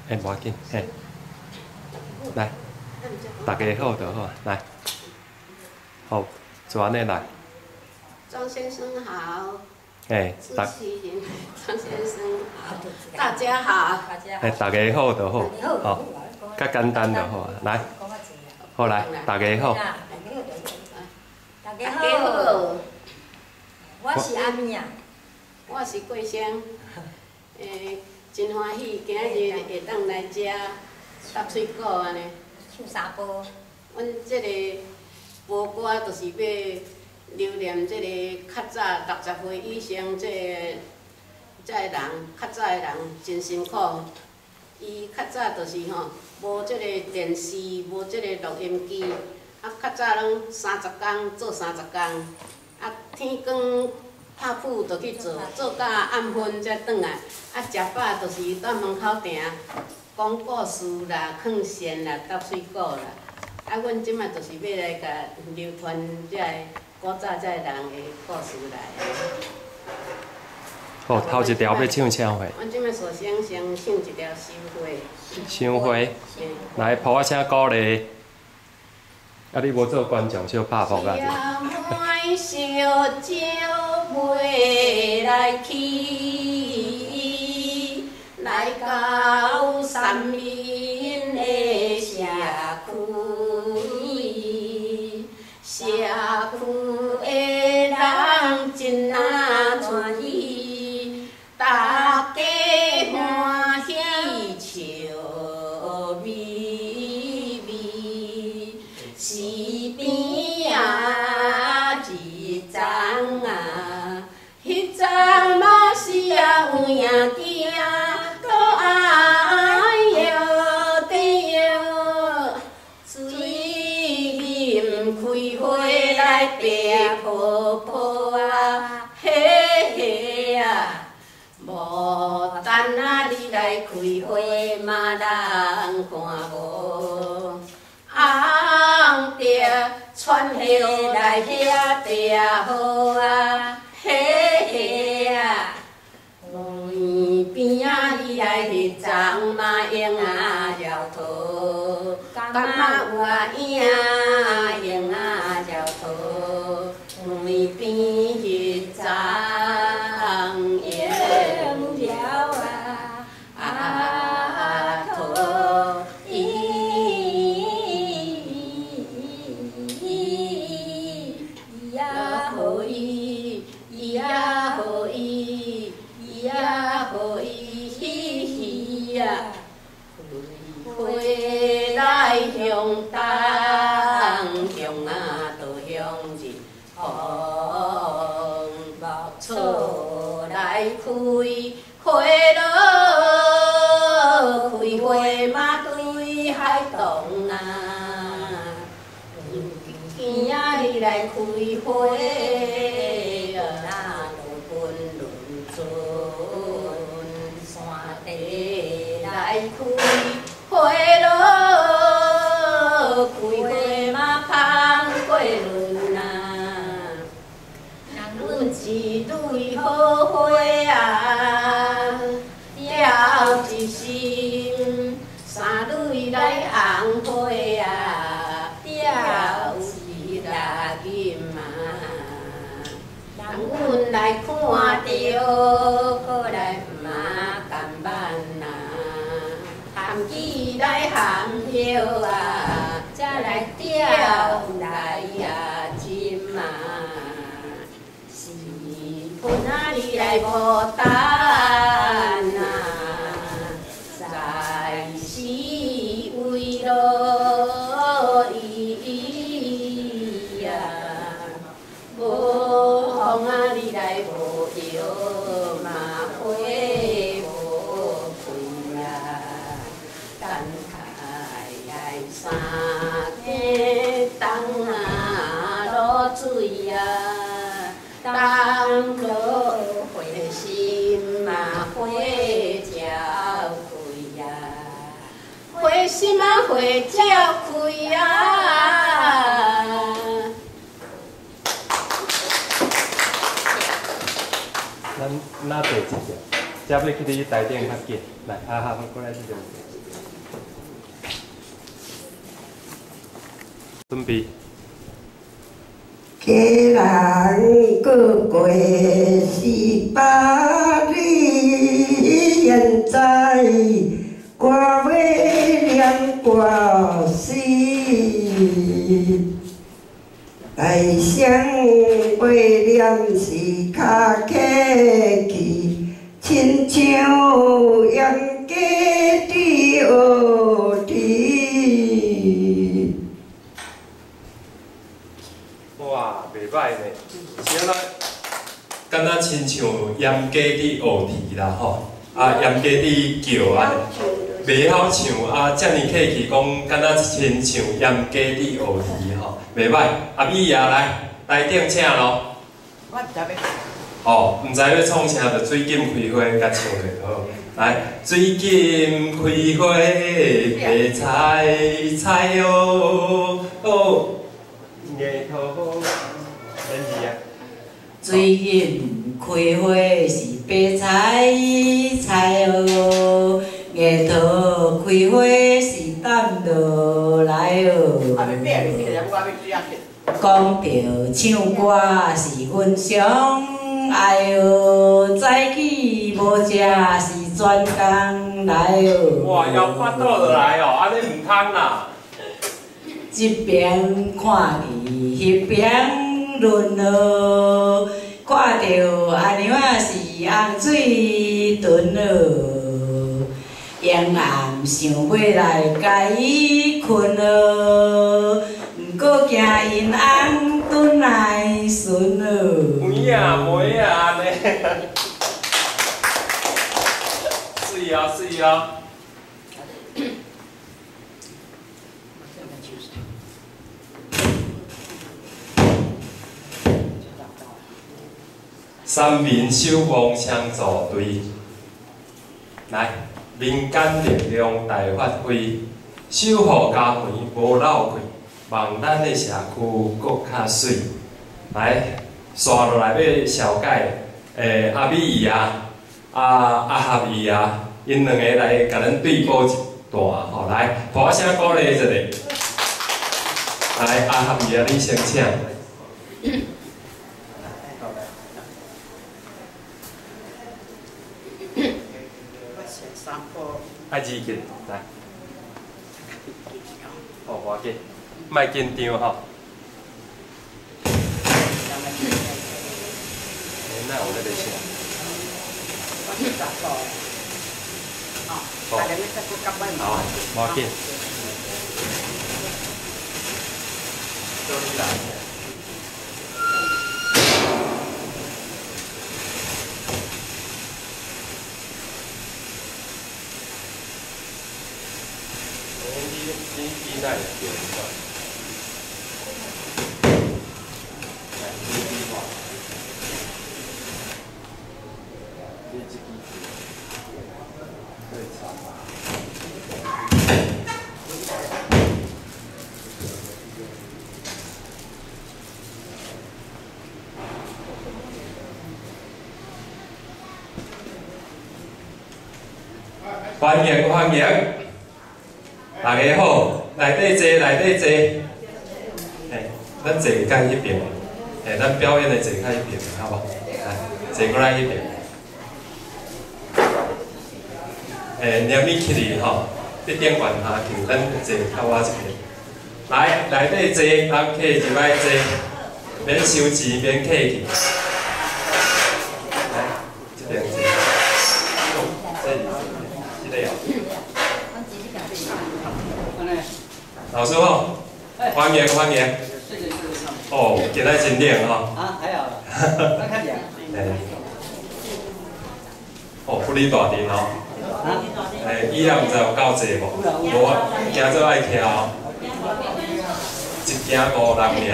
欸，無要緊，嘿，來，大家好就好，來，好，就按呢來。張先生好。欸，朱啟仁，張先生好，大家好。欸，大家好就好，吼，較簡單就好，來，好來，大家好。大家好。我是阿咪啊。我是桂香，欸，真歡喜今仔日會當來遮搭喙鼓按呢。唱三波。阮這个播歌就是欲留念這个較早60歲以上這个這个人，較早的人真辛苦。伊較早就是吼，無這个電視，無這个錄音機，啊，較早攏三十工做三十工，啊，天光拍鋪就去做，做到暗昏才轉來，啊，食飽就是蹛門口埕，講故事啦、囥線啦、搭喙鼓啦。啊，阮這擺就是欲來共流傳這个古早這个人的故事來。好，頭一條欲唱啥貨？阮這擺首先先唱一條收花。收花，來，噗仔聲鼓勵。啊，你無做觀眾，小拍噗仔者。小酒袂來去，來到三民的社區，社區的人真若出去，大家歡喜笑眯眯，是邊仔一欉啊，彼欉嘛是啊有影行，倒愛搖對搖，水飲開花來白泡泡啊，嘿嘿啊，無等啊你來開花嘛人看無，紅蝶穿葉來遐蝶好啊，嘿嘿啊，門邊仔你來彼欉嘛用啊搖頭，感覺有啊影用啊搖頭，門邊彼欉用搖啊啊頭咿呀吼咿，咿呀吼咿，咿呀吼咿呀，開花來向東，向啊就向日紅，木草來開花囉，開花嘛對海棠啊，今仔日來開花啊，就分輪船山地來開花囉，開花嘛芳過輪啊，阮一蕊好花啊，吊一心，三蕊來紅花啊，吊一粒金啊。人阮來看著，閣來毋甘慢啊，含起來含葉啊，才來吊來啊針啊。是分啊，你來無等啊，在是為了伊呀，無風啊，你來無搖嘛花無開啊，等待來三更冬啊落水啊，冬落花心嘛花才開啊，花心啊花才開啊。咱哪坐這條？這欲去你台頂較緊，來，阿哈，過來這邊。準備。家人過過18里，現在我欲念歌詞，大聲欲念是較客氣，親像鹽雞佇學啼。哇，袂歹呢，是按怎？敢若親像鹽雞佇學啼啦吼，啊鹽雞佇叫按呢，袂曉唱啊，遮爾客氣講，敢若親像鹽雞佇學啼吼，袂歹。阿美爺來，台頂請咯。我毋知欲。哦，毋知欲創啥，就水錦開花，共唱就好。來，水錦開花白菜菜哦哦，額頭免字啊。水錦開花是白菜菜哦，額頭開花是淡落來哦。講著唱歌是阮上愛哦，早起無食是專工來哦。哇，枵腹肚就來哦，按呢毋通啦。這邊看伊，彼邊論哦，看著阿娘仔是紅水唇哦，暹暗想欲來共伊睏哦，毋過驚𪜶翁轉來巡哦。有影無影按呢？媠哦媠哦。三民守望相助隊，來，民間力量大發揮，守護家園無漏氣，望咱的社區閣較媠。來，紲落來欲紹介，阿美姨啊，阿合姨啊，𪜶兩個來共咱對報一段吼，來，鼓聲鼓勵一下。來，阿合姨啊，你先請。愛字緊，來，哦，無要緊，莫緊張吼。哪有咧咧唱？好，無要緊。你哪會叫？來，你比我，你這支對插。歡迎歡迎，大家好。內底坐，內底坐。嘿，咱坐較彼邊，嘿，咱表演的坐較彼邊，好無？來，坐過來彼邊。欸，念米起哩吼，佇頂懸下去，咱坐較我這邊。來，內底坐，人客入來坐，免收錢，免客氣。來，這邊坐。這是這個哦。老師好，歡迎歡迎。哦，今仔真冷吼。啊，還好啦，咱較涼。哦，富里大殿哦。欸，椅仔毋知有夠濟無？無啊，行做愛徛哦。一行五人名，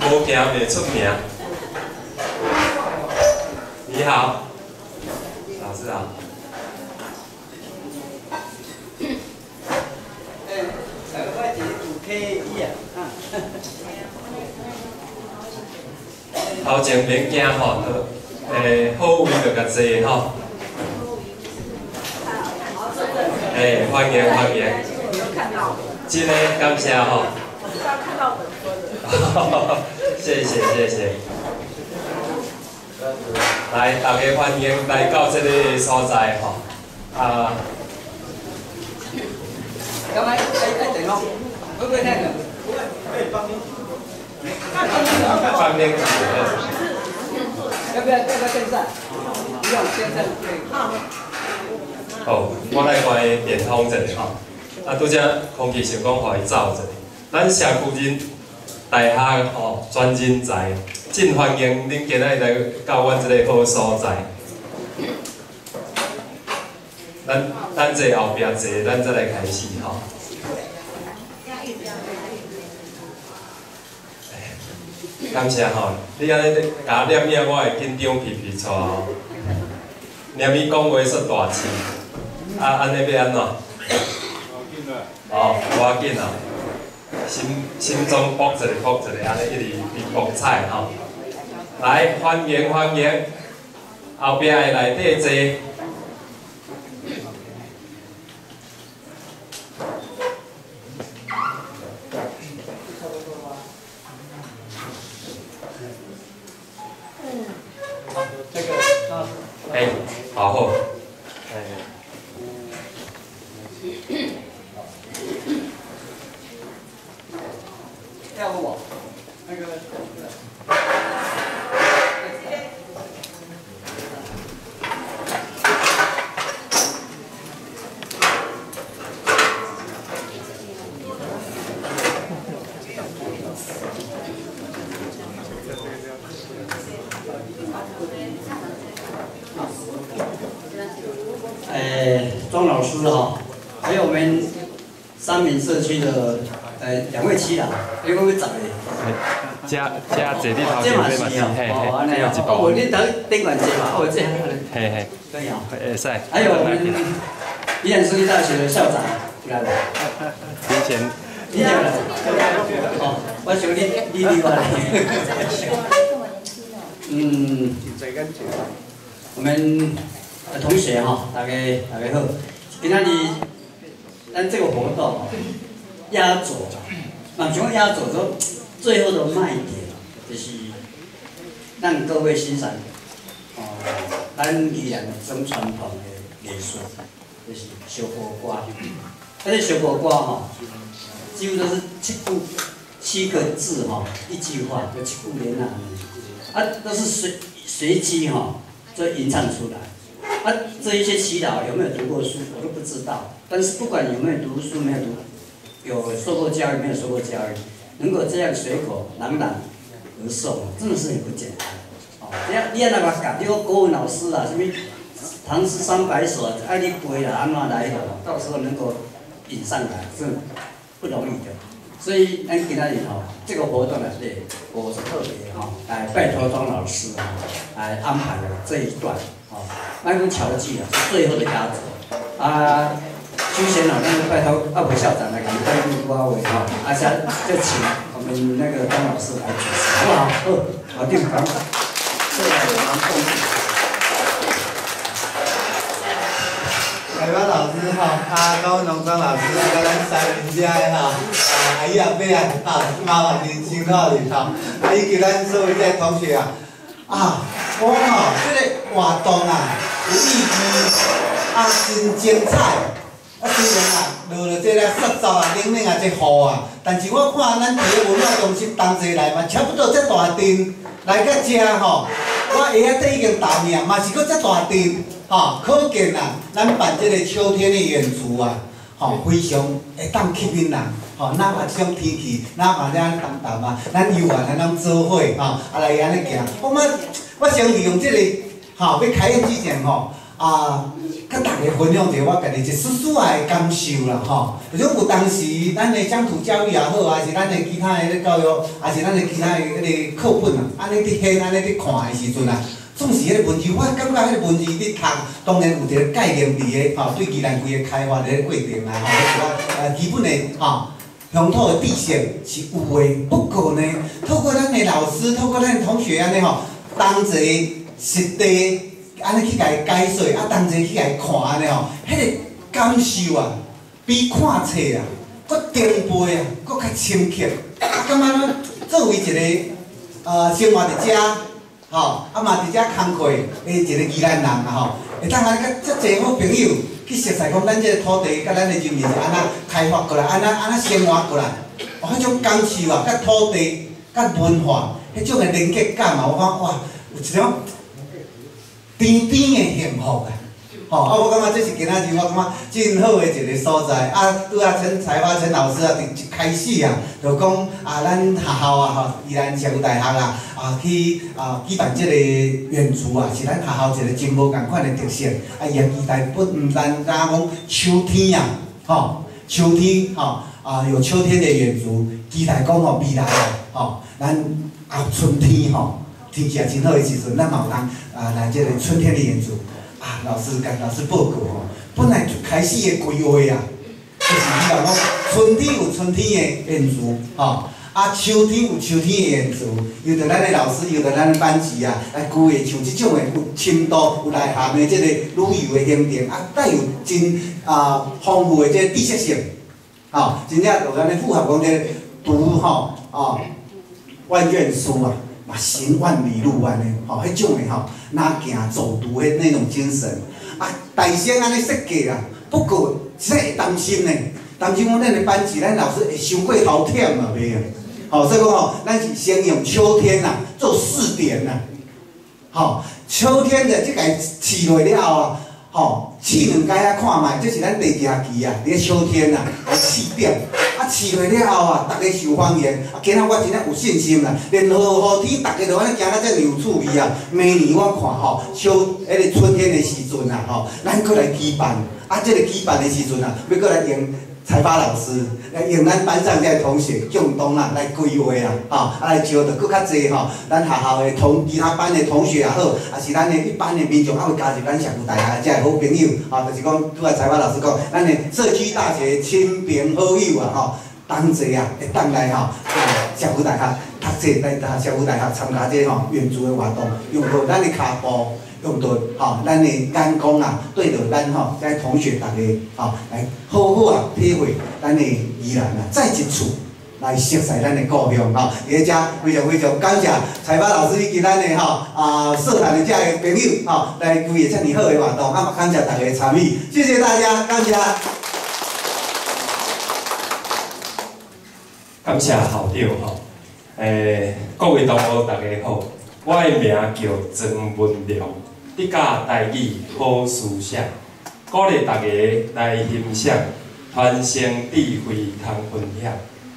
無行袂出名。你好，老師好。頭前免驚吼，欸，好位就共坐吼。欸，歡迎歡迎，真的感謝吼。谢谢谢谢。来，大家欢迎来到这个所在吼。啊。刚才爱电脑，会不会那个？放链。要不要线上？不用线上可以。好，我来关电风一下吼。啊，拄则空气想讲，予伊走一下。咱社区人大学吼，全人才，真欢迎恁今仔日来到阮这个好所在。咱坐后壁坐，咱再来开始吼。感谢吼，你按呢共我念念，我会紧张皮皮剉吼。念伊讲话煞大声，啊，按呢欲按怎？哦，无要紧啊。心中卜一下卜一下，按呢一直伫博彩吼。来，欢迎欢迎，后壁的内底坐。哎，好好。要我那个。庄老师哈，还有我们三民社区的两位区长，你讲要十个。这这坐你头前嘛是，嘿嘿，这有一部。哦，你头顶悬坐嘛，哦，这嘿嘿，可以啊。会使。还有我们宜兰私立大学的校长来无？林前。林前来。哦，我想你我来。嗯。我们同学哈，大家好。今仔日咱这个活动压轴，嘛像压轴说最后的卖点，就是让各位欣赏哦，咱宜兰种传统的艺术，就是烧糊歌。啊，这烧糊歌吼，几乎都是七个字吼，一句话就七句联啊，啊，都是随机吼，就吟唱出来。啊，这一些祈祷有没有读过书，我都不知道。但是不管有没有读书，没有读，有受过教育没有受过教育，能够这样随口朗朗而诵，真的是很不简单。哦，这样你按那个教，你讲国文老师啊，什么唐诗300首啊，爱你背啦，按怎来的，到时候能够引上来是不容易的。所以咱今仔日吼，这个活动呢，对，我是特别吼来拜托庄老师啊，来安排了这一段。哦，咱讲乔记啊，是最后的压轴啊。首先哦，咱拜托阿培校长来讲几句话吼，啊，先就请我们那个张老师来主持，好不好？好，好，定讲。台湾老师吼，啊，高农庄老师，啊，咱三民遮的吼，啊，阿姨阿伯啊，啊，麻烦您辛苦哩吼，啊，以及咱所有这同学啊，啊，我吼这个活动啊有意义，啊，真精彩。啊，虽然啊落了这个湿湿啊、冷冷啊这雨啊，但是我看咱伫个文化中心同齐来嘛，差不多这大阵来到遮吼，我鞋仔底已经澹去啊，嘛是阁这大阵。吼，可见啊，咱办这个秋天的演出啊，吼，非常会当吸引人，吼，哪怕这种天气，哪怕这样澹澹啊，咱游玩咱拢做伙，吼，啊来按呢行。我先利用这个，吼，欲开演之前吼，啊，佮大家分享一下我家己一丝丝仔的感受啦，吼。就讲有当时咱的乡土教育也好，还是咱的其他的彼教育，还是咱的其他的彼个课本啊，按呢伫现，按呢伫看的时阵啊。总是彼个文字，我感觉彼个文字伫读，当然有一个概念伫个，吼，对宜兰规个开发的过程啦，吼，一寡基本的吼乡土的知识是有的。不过呢，透过咱的老师，透过咱的同学按呢吼，同齐实地按呢去共伊解说，啊，同齐去共伊看按呢吼，彼个感受啊，比看册啊，阁长辈啊，阁较深刻。啊，感觉咱作為一個生活佇遮，吼，啊嘛佇遮工課的一個宜蘭人啊吼，會當按呢佮遮濟好朋友去熟似講，咱這個土地佮咱的人民是按怎開發過來，按怎按怎生活過來，哦，彼種感受啊，佮土地、佮文化，彼種的連結感啊，我感覺哇，有一種甜甜的幸福啊！吼，啊，我感覺這是今仔日我感覺真好的一個所在。啊，拄仔陳才發陳老師啊，佇一開始啊，就講啊，咱學校啊，吼，宜蘭社區大學啊，啊去啊舉辦這個遠足啊，是咱學校一個真無仝款的特色。啊，伊也期待不毋單單講秋天啊，吼，秋天吼，啊有秋天的遠足，期待講吼未來啊，吼，咱啊春天吼，天氣也真好的時陣，咱嘛有通啊來這個春天的遠足。啊，老師共老師報告吼，本來一開始的規劃啊，就是希望講春天有春天的演出，吼，啊秋天有秋天的演出，由著咱的老師，由著咱的班級啊，來規劃像這種的有深度、有內涵的這個旅遊的行程，啊帶有真啊豐富的這個知識性，吼，真正就按呢符合講這個讀吼哦萬卷書啊。嘛行萬里路按呢，吼，彼種的吼，若行走讀的那種精神。啊，大聲按呢設計啦，不過實在會擔心呢，擔心講咱的班級，咱老師會傷過頭忝啊，袂啊。吼，所以講吼，咱是先用秋天啦做試點啦，吼，秋天的這個試落了後啊，吼，試兩擺仔看覓，這是咱第二學期啊，佇咧秋天啊來試點。啊，試落了後啊，逐家受歡迎。啊，今仔我真正有信心啦，連落雨天，逐家都按呢行甲遮爾有趣味啊。明年我看吼，秋彼个春天的時陣啊，吼，咱閣來舉辦。啊，這個舉辦的時陣啊，欲閣來用才發老師來用咱班上這个同學共同啊來規劃啊，吼，啊來招著閣較濟吼，咱學校的同其他班的同學也好，也是咱的一般的民眾，猶會加入咱社區大學的這个好朋友，吼，就是講拄仔才發老師講，咱的社區大學親朋好友啊，吼，同齊啊，會當來吼，社區大學讀冊來社區大學參加這个吼遠足的活動，用著咱的跤步。用著吼，咱的眼光啊，對著咱吼這同學逐家吼，來好好啊體會咱的宜蘭啊，再一次來熟似咱的故鄉吼。佇咧遮非常非常感謝才發老師以及咱的吼啊社團的這个朋友吼，來規劃遮爾好的活動，啊嘛感謝大家的參與，謝謝大家，感謝。感謝校長吼，各位同學大家好，我的名叫莊文良。得教台語好思想，鼓勵大家來欣賞，傳承智慧通分享。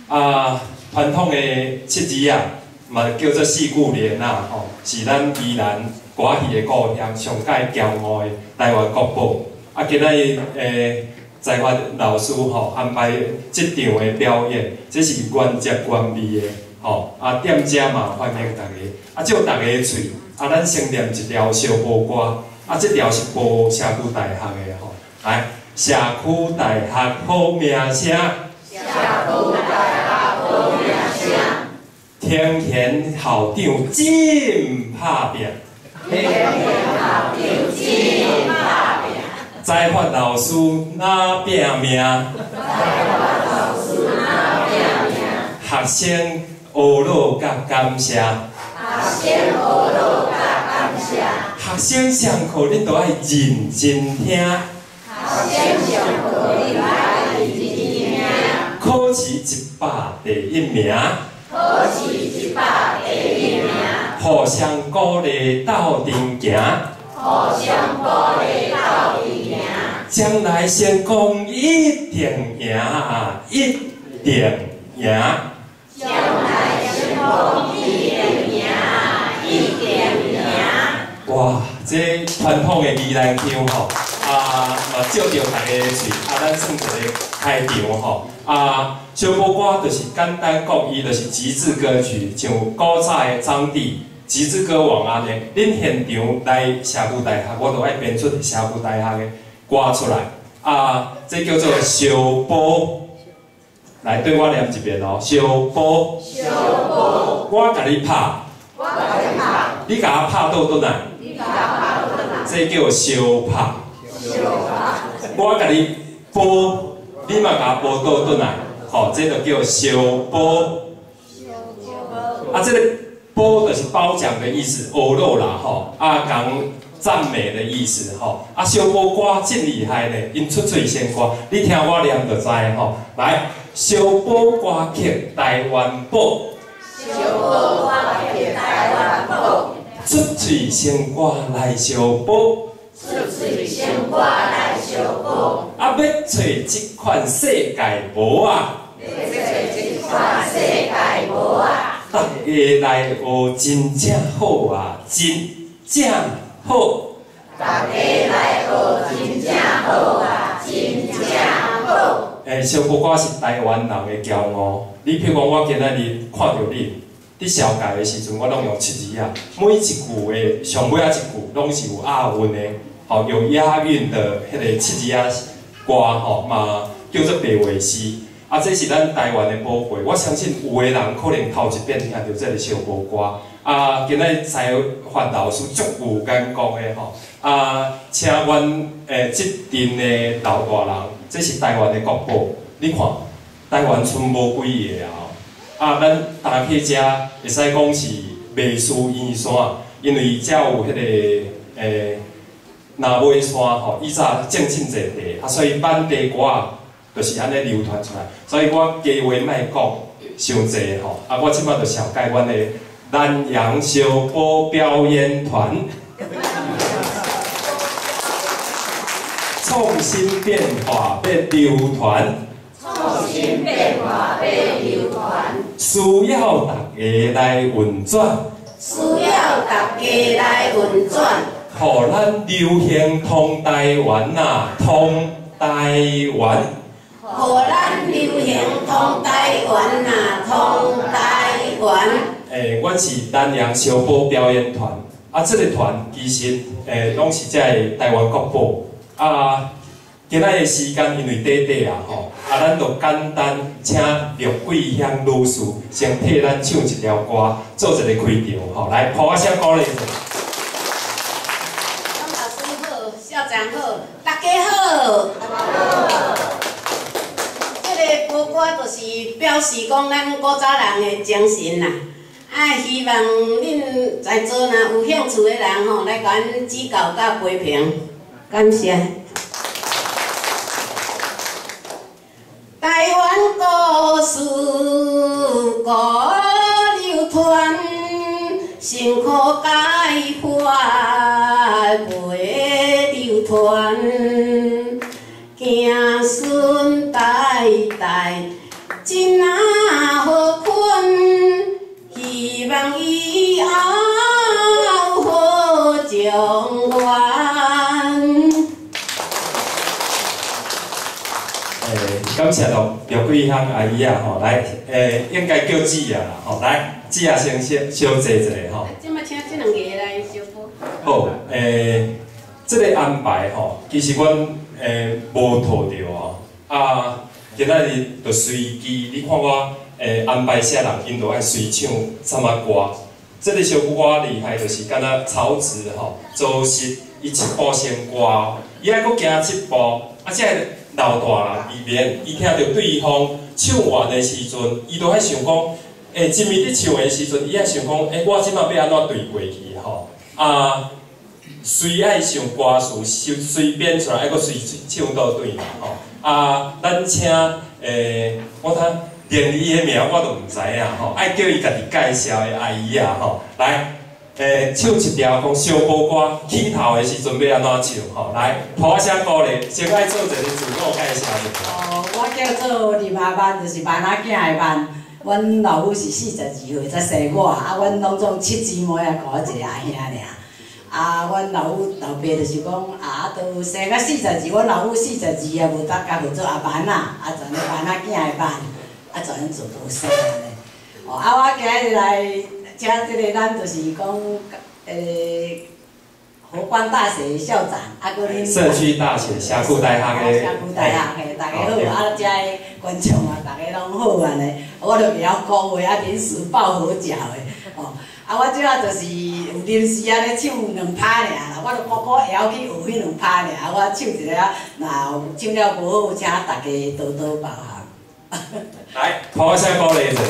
啊，傳統的七字啊，嘛叫做四句聯啊，吼，是咱宜蘭歌戲的故鄉，上蓋驕傲的台灣國寶。啊，今仔日才發老師吼安排這場的表演，這是原汁原味的，吼。啊，踮遮嘛歡迎大家，啊，借大家的喙。啊，咱先念一條小波歌，啊，這條是報社區大學的吼，來，社區大學好名聲，社區大學好名聲，天賢校長真拍拚，天賢校長真拍拚，才發老師哪拼命，才發老師哪拼命，學生學樂佮感謝。學生學樂佮感謝。學生上課恁都愛認真聽。學生上課恁愛認真聽。考試100第一名。考試100第一名。互相鼓勵鬥陣行。互相鼓勵鬥陣行。將來成功一定贏啊！一定贏。將來成功一定贏。一定贏。哇，這傳統的宜蘭腔吼，啊，嘛借著大家的喙，啊，咱算一個開場吼，啊，小波歌就是簡單講，伊就是極致歌曲，像古早的張帝、極致歌王按呢。恁現場來社區大學，我都愛編出社區大學的歌出來，啊，這叫做小波。來對我念一遍哦，小波。小波。我共你拍。我共你拍。你共我拍倒轉來。你共我拍倒轉來。這叫相拍。相拍。我共你波，你嘛共我波倒轉來，吼，這就叫相波。相波。啊，這個褒就是褒獎的意思，呵咾啦吼，啊，講讚美的意思吼。啊，燒寶歌真厲害呢，𪜶出喙先歌，你聽我念就知吼。來，燒寶歌曲台灣寶，燒寶歌曲台灣寶，出喙先歌來相報，出喙先歌來相報。啊，欲揣這款世界無啊！欲揣這款世界無啊！逐家來學真正好啊，真正好。逐家來學真正好啊，真正好。燒寶歌是台灣人的驕傲。你譬如講，我今仔日看著你，佇紹介的時陣，我攏用七字仔，每一句的上尾仔一句攏是有押韻的，吼，有押韻的彼个七字仔歌吼，嘛叫做白話詩。啊，這是咱台灣的寶貝，我相信有的人可能頭一遍聽著這个燒寶歌。啊，今仔日司法老師足有眼光的吼。啊，請阮這陣的老大人，這是台灣的國寶。你看，台灣賰無幾个啊。啊，咱踏去遮會使講是袂輸圓山，因為遮有彼个南尾山吼，以早種真濟茶，啊，所以板茶歌就是按呢流傳出來。所以我加話莫講傷濟吼，啊，我這擺就紹介阮的南洋燒寶表演團，創新變化欲流傳，創新變化欲流傳，需要大家來運轉，需要大家來運轉，予咱流行通台灣啊，通台灣，予咱流行通台灣啊，通台灣。阮是南洋燒寶表演團，啊，這个團其實攏是這个台灣國寶。啊，今仔日時間因為短短啊吼，啊，咱就簡單請劉桂香女士先替咱唱一條歌，做一个開場吼，來，抱仔聲鼓勵。張老師好，校長好，大家好。這个寶歌就是表示講咱古早人的精神啦。啊，希望恁在座若有興趣的人吼，來共阮指教佮批評，感謝。台灣故事古流傳，辛苦解法袂流傳，子孫代代真啊好困，希望以後好狀元。感謝劉桂香阿姨啊吼，來，應該叫姊啊啦吼，來，姊啊先小坐一下吼。這擺請這兩个來相報。好，這个安排吼，其實阮無套著哦，啊，今仔日就隨機，你看我安排啥人，𪜶就愛隨唱啥物歌。這个小歌厲害，就是敢若曹植吼，周實伊七步成歌，伊愛閣行七步，啊，這个老大人伊免，伊聽著對方唱完的時陣，伊就愛想講，真咪佇唱的時陣，伊愛想講，我這擺欲按怎對過去吼？啊，隨愛想歌詞，隨編出來，愛閣隨唱倒對嘛吼？啊，咱請我睇連伊的名我都毋知影吼，愛叫伊家己介紹的阿姨啊吼，來。唱一條講燒寶歌，起頭的時陣欲按怎唱吼？來，抱仔聲鼓勵，先愛做一個自我介紹。哦，我叫做林阿曼，就是萬仔囝的萬。阮老母是42歲才生我，啊，阮攏總七姊妹啊，佮我一个阿兄爾。啊，阮老母老爸就是講，啊，都生到42，阮老母42啊，無得共號做阿曼仔，啊，就按呢萬仔囝的萬，啊，就按呢做無生按呢。哦，啊，我今日來。請這个咱就是講，佛光大學校長，啊，閣恁社區大學社區大學的，社區大學的，大家好，啊，遮的觀眾啊，大家攏好按呢，我就袂曉講話，啊，臨時抱佛腳的，哦，啊，我這仔就是有臨時按呢唱兩拍爾啦，我就苦苦會曉去學彼兩拍爾，我唱一下，若唱了無好，請大家多多包涵。來，抱聲鼓勵一下。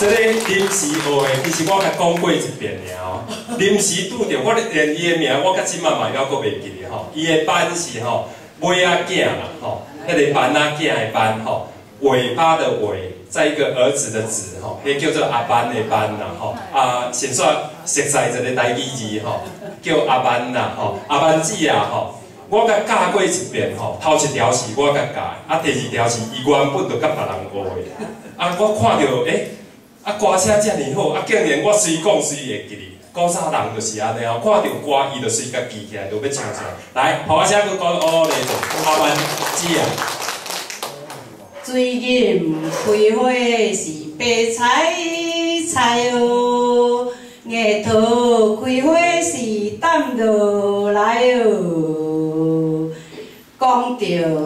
這个臨時學的，其實我共講過一遍爾哦。臨時拄著，我連伊的名我到這馬嘛猶閣袂記得吼。伊的班是吼尾仔囝啦吼，彼个班仔囝的班吼，尾巴的尾，再一個兒子的子吼，彼叫做阿班的班啦吼。啊，先煞熟似一个台語字吼，叫阿班啦吼，阿班姊啊吼。我共教過一遍吼，頭一條是我共教，啊，第二條是伊原本就佮別人學的。啊，我看著欸，啊，歌聲遮爾好，啊，竟然我隨講隨會記得。古早人就是按呢哦，看著歌伊就隨共記起來，就欲唱出來。來，予我聲閣講哦咧，阿曼姊啊。水銀開花是白菜菜哦，櫻桃開花是淡落來哦。講著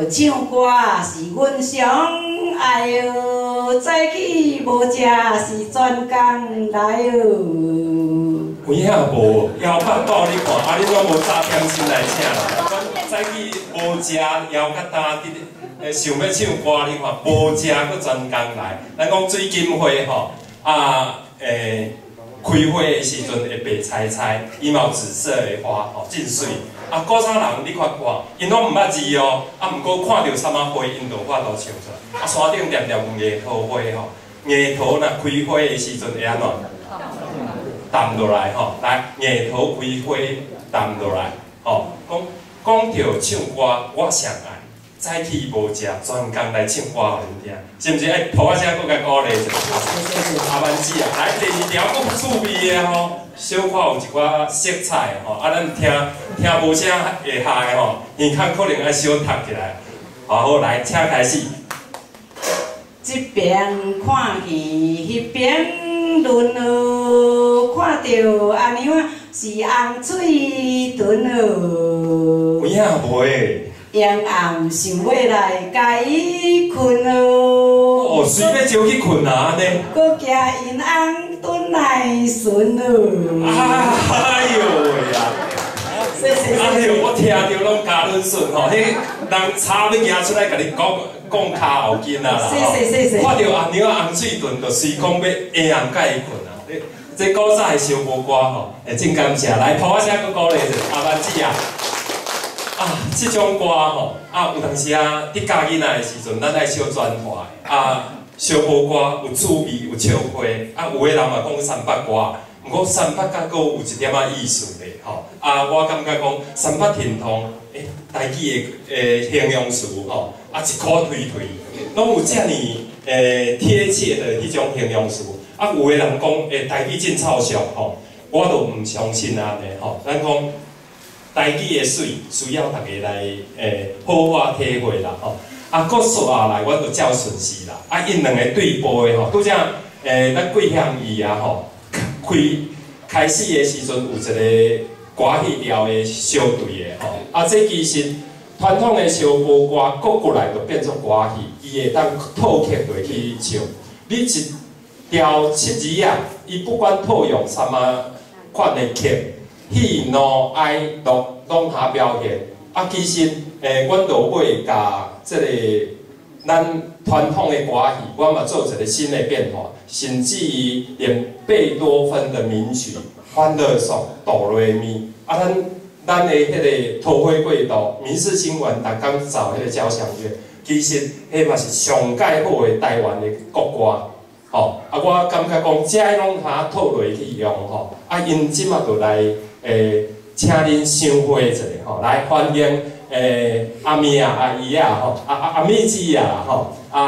唱歌是阮上愛哦，早起無食是專工來哦。有影無？枵腹肚你看，啊，恁攏無早點鐘來請啦。早起無食，枵較焦佇咧，想欲唱歌，你看無食閣專工來。咱講水金花吼，啊，開花的時陣會白菜菜，伊嘛有紫色的花吼，真媠。啊，古早人你看看，𪜶攏毋捌字哦，啊，毋過看著啥物花，𪜶就有法度唱出來。啊，山頂恬恬有櫻桃花吼，櫻桃若開花的時陣會按怎？淡落來吼，來櫻桃開花淡落來吼，講講著唱歌我上愛，早起無食，專工來唱歌予恁聽，是毋是？愛抱仔聲閣共鼓勵一下。阿曼姊啊，來第二條閣趣味的吼，小可有一寡色彩吼，啊，咱聽聽無啥會下的吼，耳孔可能愛小讀起來。好，來，請開始。這邊看見，彼邊論哦，看著阿娘仔是紅喙唇哦。有影無的？暹暗想欲來共伊睏哦。哦，隨欲招去睏啊，按呢？閣驚𪜶翁轉來巡哦。哎喲喂啊！哎喲，我聽著攏咬忍順吼，彼人差欲行出來共你講講跤後筋啊啦吼。看著阿娘紅喙唇，就隨講欲下暗共伊睏啊。這古早的燒無歌吼，會真感謝。來，抱仔聲閣鼓勵一下，阿曼姊啊。啊，這種歌吼，啊有當時啊，佇教囡仔的時陣，咱愛小轉化啊，燒無歌有趣味，有笑話，啊有的人嘛講三北歌，毋過三北較閣有一點仔意思咧，吼。啊，我感覺講三北天通，台語的形容詞吼，啊一箍推推，攏有遮爾貼切的彼種形容詞。啊，有的人講台語真臭俗吼，我都毋相信按呢吼。咱講台語的媠，需要大家來好好體會啦吼。啊，閣紲下來，阮就照順序啦。啊，𪜶兩個對播的吼，拄則咱桂香姨啊吼，開開始的時陣有一個歌戲調的小隊的吼。啊，這其實傳統的燒無歌，閣過來就變做歌戲，伊會當套曲落去唱。你一條七字仔，伊不管套用啥物款的曲，喜怒哀樂攏通表現。啊，其實阮落尾共這个咱傳統的歌戲，我嘛做一個新的變化，甚至於連貝多芬的名曲《歡樂頌》哆來咪，啊，咱的彼个桃花過渡、民視新聞逐工奏彼个交響樂，其實彼嘛是上蓋好的台灣的國歌。吼，啊，我感覺講，這攏通套落去用吼，啊，𪜶這馬就來請恁賞花一下吼，來歡迎阿咪啊、阿姨啊吼、阿咪姊啊吼、阿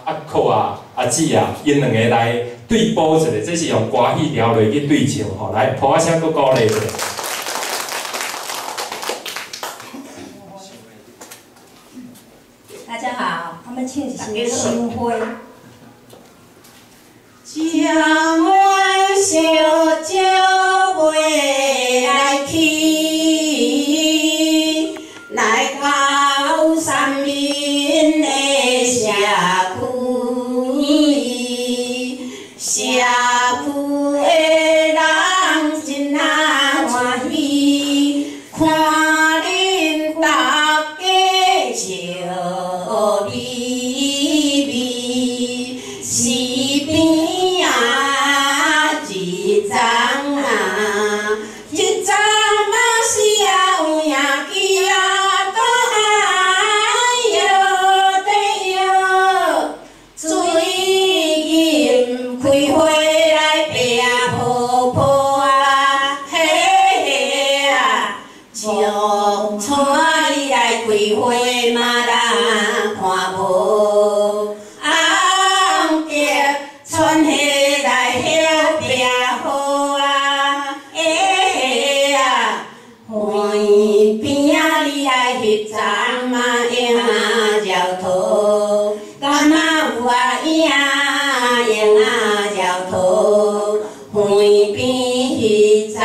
阿克啊、阿姊啊，𪜶兩個來對播一下，這是用歌戲調落去對唱吼，來，抱仔聲閣鼓勵一下。大家好，我們唱的是《賞花》。將阮小酒袂來去，來到三民的社區，社區的人真啊歡喜，看恁大家笑眯眯。木草你來開花嘛人看無，紅蝶穿鞋來曉拼好啊，欸啊，花邊仔你來翕鬃嘛影搖頭，敢若有啊影影啊搖頭，花邊翕鬃。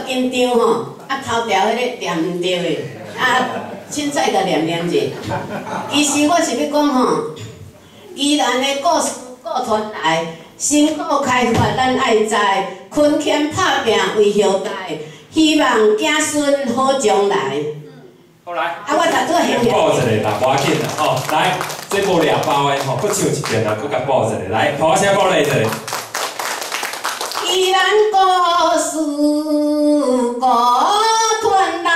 緊張吼，啊頭條彼個念毋對的，啊凊彩共念念者。其實我是欲講吼，宜蘭的故事故傳來，辛苦開發咱愛知，勤儉拍拚為後代，希望子孫好將來。好來，啊我頭拄仔補一个啦，無要緊啦，吼，來，這無掠包的吼，閣唱一遍啦，閣共補一个，來，鼓聲鼓勵一下。宜蘭故事故傳來，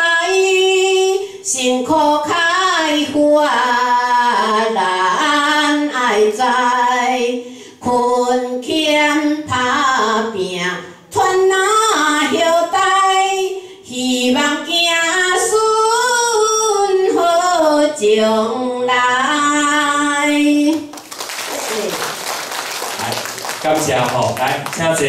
辛苦開發咱愛知，勤儉拍拚傳那後代，希望子孫好將來。來，感謝吼，來，請坐。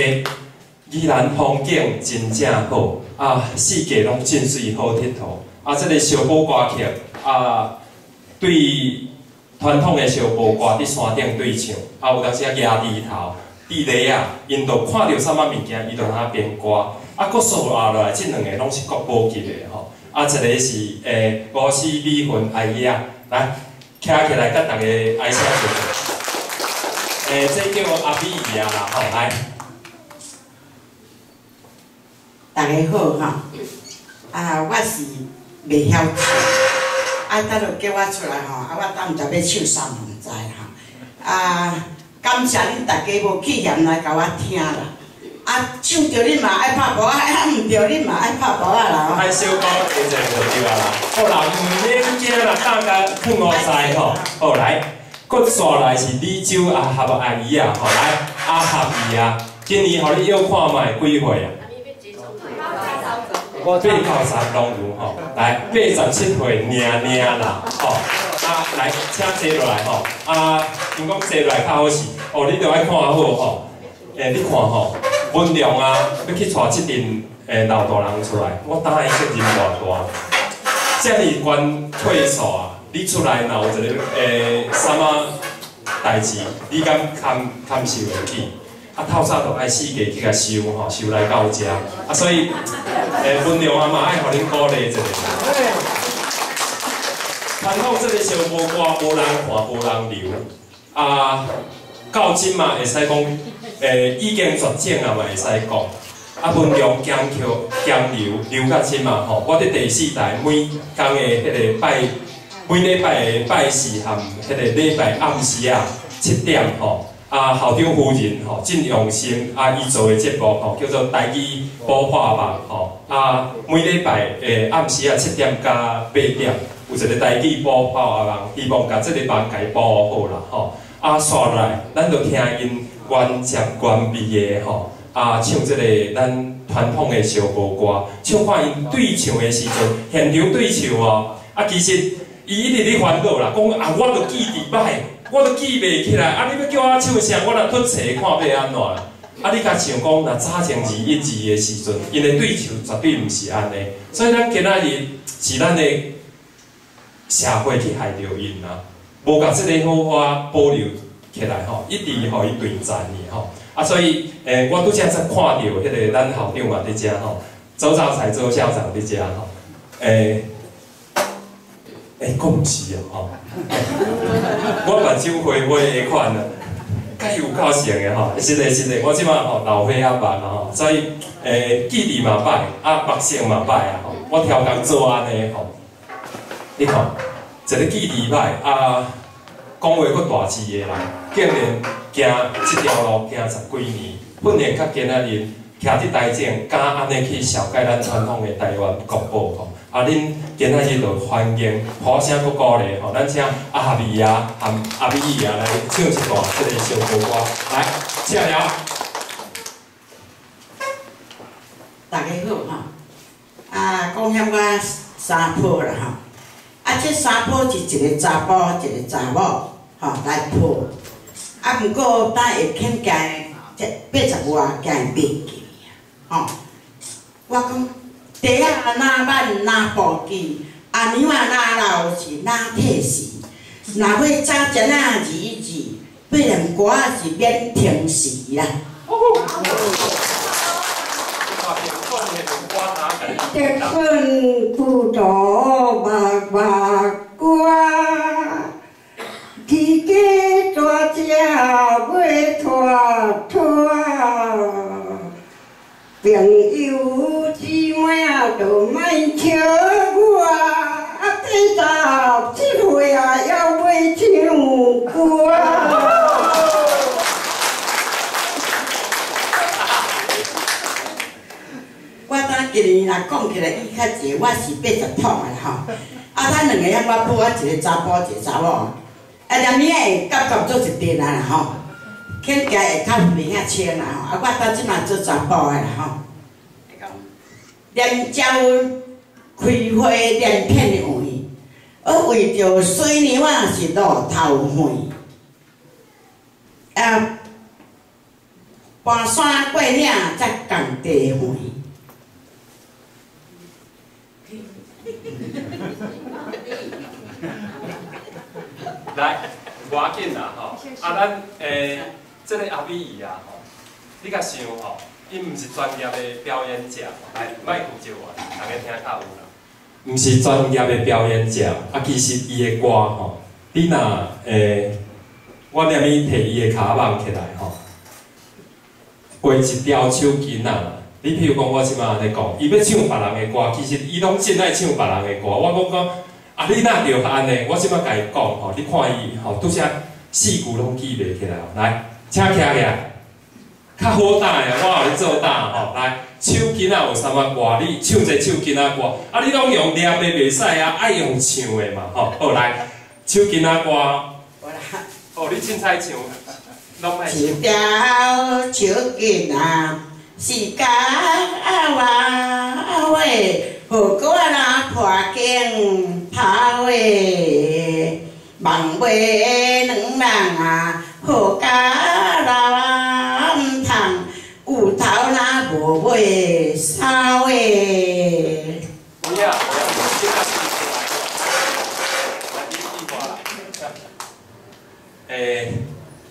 宜蘭風景真正好，啊，四季攏真媠好𨑨迌。啊，這个燒寶歌曲，啊，對傳統的燒寶歌佇山頂對唱，啊，有當時啊蜈豬頭、地雷仔，𪜶就看著啥物物件，伊就通編歌。啊，閣紲落來，這兩个攏是國寶級的吼。啊，一个是吳絲美雲阿姨仔，來，徛起來，佮大家哀聲做。這叫阿美姨啊啦，吼，來。大家好吼，啊，我是袂曉唱，啊，等落叫我出來吼，啊，我等毋知欲唱啥毋知吼，啊，感謝恁大家無棄嫌來共我聽啦，啊，唱著恁嘛愛拍鼓仔，啊，毋著恁嘛愛拍鼓仔啦吼。愛小可下者就對啊啦，好啦，毋免驚啦，大家囥五知吼，好來，閣紲來是李洲阿合阿姨啊，吼來，阿合姨啊，今年予你約看覓幾歲啊？8到10攏有吼，來87歲爾爾啦，吼，啊來，請坐落來吼，啊，𪜶講坐落來較好勢，哦，你著愛看好吼，你看吼，文良啊，欲去帶這陣老大人出來，我擔伊責任偌大，遮爾懸歲數啊，你出來若有一个啥物代誌，你敢堪受會起？啊，透早就愛四界去共收吼，收來到遮，啊，所以，文良啊嘛愛予恁鼓勵一下。傳統這个燒無歌，無人看，無人留，啊，到這嘛會使講，已經絕種啊嘛會使講。啊，文良兼扣兼留，留到這嘛吼，我佇第四台每工的彼个拜，每禮拜的拜四和彼个禮拜暗時啊7點吼。啊，校長夫人吼真用心，啊，伊做的節目吼叫做台語補話網吼，啊，每禮拜的暗時啊7點到8點，有一个台語補話網，希望共這个網共伊補好啦吼。啊，紲來，咱就聽𪜶原汁原味的吼，啊，唱這个咱傳統的燒無歌，唱看𪜶對唱的時陣，現場對唱哦，啊，其實伊一直咧煩惱啦，講啊，我都記佇歹。我都記袂起來，啊！你欲叫我唱啥？我若脫冊看欲按怎啦？啊！你共想講，若早前212的時陣，𪜶的對唱絕對毋是按呢。所以咱今仔日是咱的社會去害著𪜶啊，無共這个好花保留起來吼，一直予伊斷層去吼。啊，所以我拄才才看著彼个咱校長嘛佇遮吼，周兆才周校長佇遮吼，閣毋是哦吼。我目睭花花的款啊，佮伊有夠像的吼，是的，是的，我這擺吼老花仔目吼，所以記憶嘛歹，啊目色嘛歹啊吼，我超工做按呢吼，你看，一个記憶歹啊，講話閣大舌的人，竟然行這條路行10幾年，訓練到今仔日，徛佇台前，敢按呢去紹介咱傳統的台灣國寶吼。啊！恁今仔日就歡迎，鼓聲閣鼓勵吼，咱請阿美啊、含阿美姨啊來唱一段這个燒無歌，來，請了。大家好吼，啊，講遐我三抱啦吼，啊，這三抱是一个查埔，一个查某，吼來抱。啊，毋過等會肯行，這80外行會袂記啊，吼。我講。地仔哪挽哪步記，阿娘仔哪老是哪退时。若欲早前仔212，欲念歌是免停时啦。结婚不多目目歌，天家大只欲拖拖，朋友姊妹啊，都莫笑我，啊，87岁啊，犹欲唱歌。我当今年若講起來，伊較濟，我是80桶的吼。啊，咱兩個遐我抱啊，一个查埔，一个查某。啊，連領會感覺做一陣啊啦吼，肯行會較袂遐清啦吼。啊，我到這馬做查埔的啦吼。蓮椒開花連片的黃，我為著水娘仔是路頭遠，啊，搬山過嶺才仝地遠。來，無要緊啦吼，啊，咱這个阿美姨啊吼，你共想吼，伊毋是專業的表演者，來，麥克借我，大家聽較有啦。毋是專業的表演者，啊，其實伊的歌吼，你若我連伊提伊的跤蠓起來吼，背一條手巾仔。你譬如講，我這擺按呢講，伊欲唱別人的歌，其實伊攏真愛唱別人的歌。我講講，啊，你若著按呢，我這擺共伊講吼，你看伊吼，拄則四句攏記袂起來。來，請徛起來，較好打的，我予你做打吼。來，手巾仔有啥物歌？你唱一个手巾仔歌，啊，你攏用念的袂使啊，愛用唱的嘛吼。好，來，手巾仔歌。哦，你凊彩唱，攏莫唱。一條手巾仔是甲我好歌若破镜头的，望袂两人啊，好甲流汗，有頭若無尾梢的。有影，有影，來，你你看啦。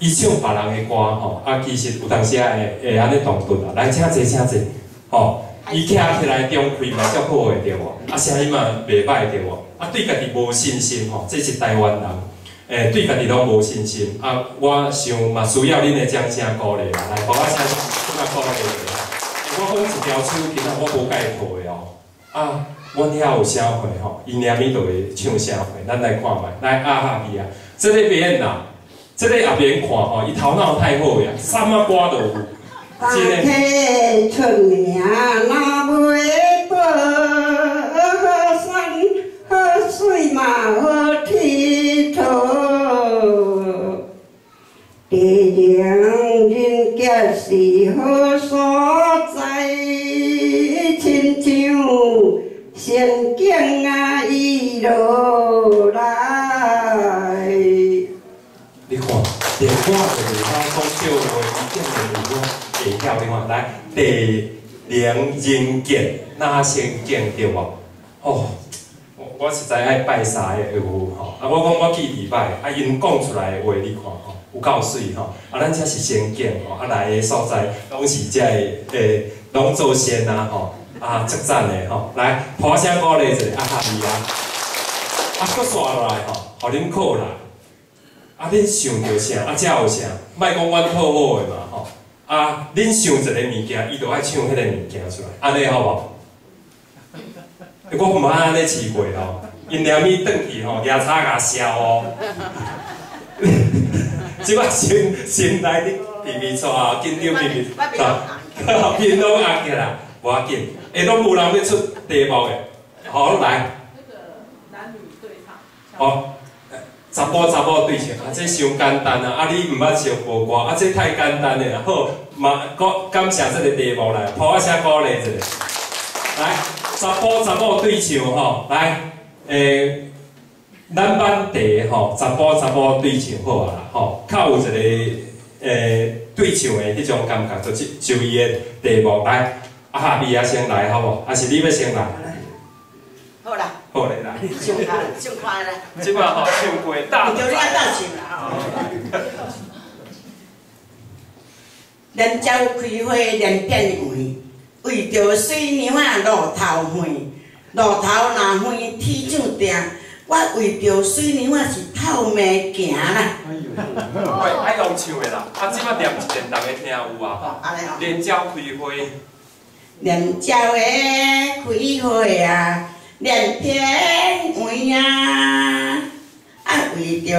伊唱別人的歌吼，啊，其實有當時會會按呢動頓啊，來，請坐，請坐，吼，伊徛起來中氣嘛足好的對無？啊，聲音嘛袂歹對無？啊，對家己無信心吼，這是台灣人，欸，對家己攏無信心。啊，我想嘛需要恁的掌聲鼓勵啦，來，予我聲閣較鼓勵一下。我講一條手巾仔，我無介套的哦。啊，阮遐有啥貨吼？伊連咪就會唱啥貨，咱來看覓。來，阿哈去啊，這个袂免啦。這个也免看吼，伊頭腦太好呀，啥物歌都有。大家出名若袂報，好山好水嘛好鐵佗。地靈人傑是好所在，親像仙境啊伊落來。你看，連我都袂曉講笑話，伊竟然有我會曉。你看，來，地靈人傑哪仙境對無？哦，我實在愛拜三個有吼。啊，我講我記憶歹，啊，𪜶講出來的話，你看吼，有夠媠吼。啊，咱這是仙境吼，啊，來的所在攏是這个欸，攏做仙啊吼，啊，足讚的吼。來，破聲鼓勵一下，啊哈伊啊，啊，閣煞落來吼，予恁考啦。啊！恁想著啥？啊，遮有啥？莫講阮討好的嘛吼！啊，恁想一個物件，伊就愛唱彼個物件出來，按呢好無？我毋捌按呢試過吼，𪜶連咪轉去吼，舉叉共笑哦。這擺先先來你皮皮剉啊，緊張皮皮，啊，面攏紅起來，無要緊，欸，攏無人欲出題目的，好來。男女對唱。好。查埔查某對唱，啊，這傷簡單啊！啊，你毋捌唱無歌，啊，這太簡單的啦。好，嘛，感謝這個題目來，破仔聲鼓勵一下。來，查埔查某對唱吼，來，欸，咱挽茶吼，查埔查某對唱好啊啦，吼，較有一個欸對唱的彼種感覺，就就伊的題目來，啊哈比啊先來好無？還是你欲先來？好啦。好咧啦，唱快，唱快啦！這擺吼唱過大。叫你愛鬥唱啦吼。蓮蕉開花連片園，為著水娘仔路頭遠，路頭若遠天注定，我為著水娘仔是透命行啦。喂，愛用唱的啦，啊，這擺念一遍，逐家聽有啊。蓮蕉開花。蓮蕉的開花啊！連片園啊，啊為著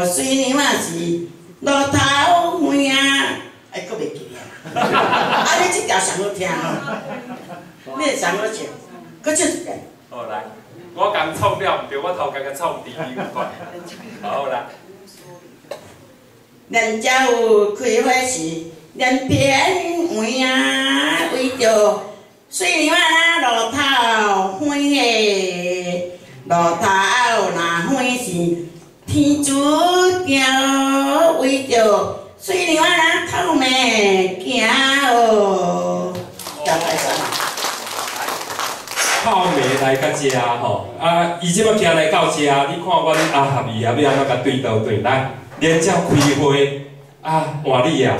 水娘仔是路頭遠啊，哎，閣袂記啊！啊，你這條上好聽吼，你會上好唱，閣唱一遍。好來，我共創了毋對，我頭殼共創滴滴有款。好來。蓮蕉開花是連片園啊，為著水娘仔路頭遠的，路頭若遠是天注定，為著水娘仔透命行哦。透命來到遮吼，啊，伊這擺行來到遮，你看阮阿合伊啊，欲按怎共對倒轉來？蓮蕉開花，啊，換你啊！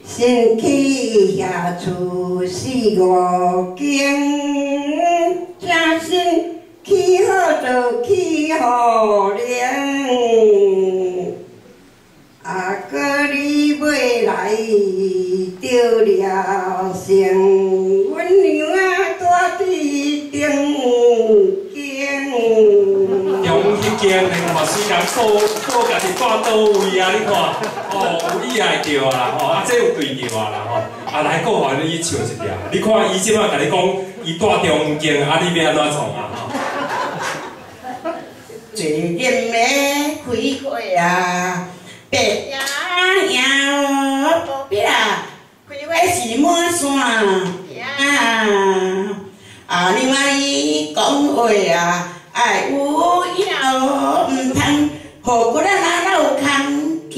先去遐厝四五間，正身起好就起予靈。啊，閣你尾來著了成，阮娘仔住佇中間。中彼間你看，雖然報報家己住佗位啊，你看，哦，有意愛著啊啦，吼，啊，這有對著啊啦，吼，啊來，閣予你唱一條，你看伊這擺共你講，伊住中間，啊，你欲按怎創啊？吼。做啉的開花啊，白影影無必啊，開花是滿山啊，啊，娘仔伊講話啊。愛有影毋通，予骨仔若落空行的。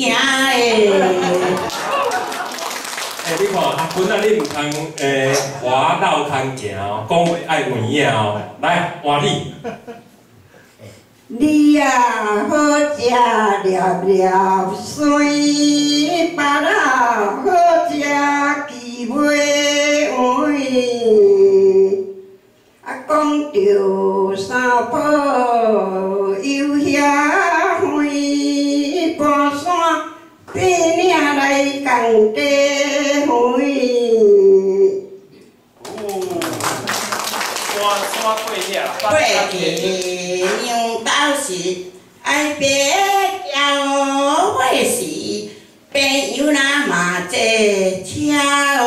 欸，你看，阿君啊，你毋通欸，滑落空行哦，講話愛有影哦。來，換你。你啊好食粒粒酸，别仔好食鸡尾圆。啊，讲著三宝又遐远，搬山爬岭来共地园。过去娘兜是爱白交伙时，朋友若嘛坐车哦。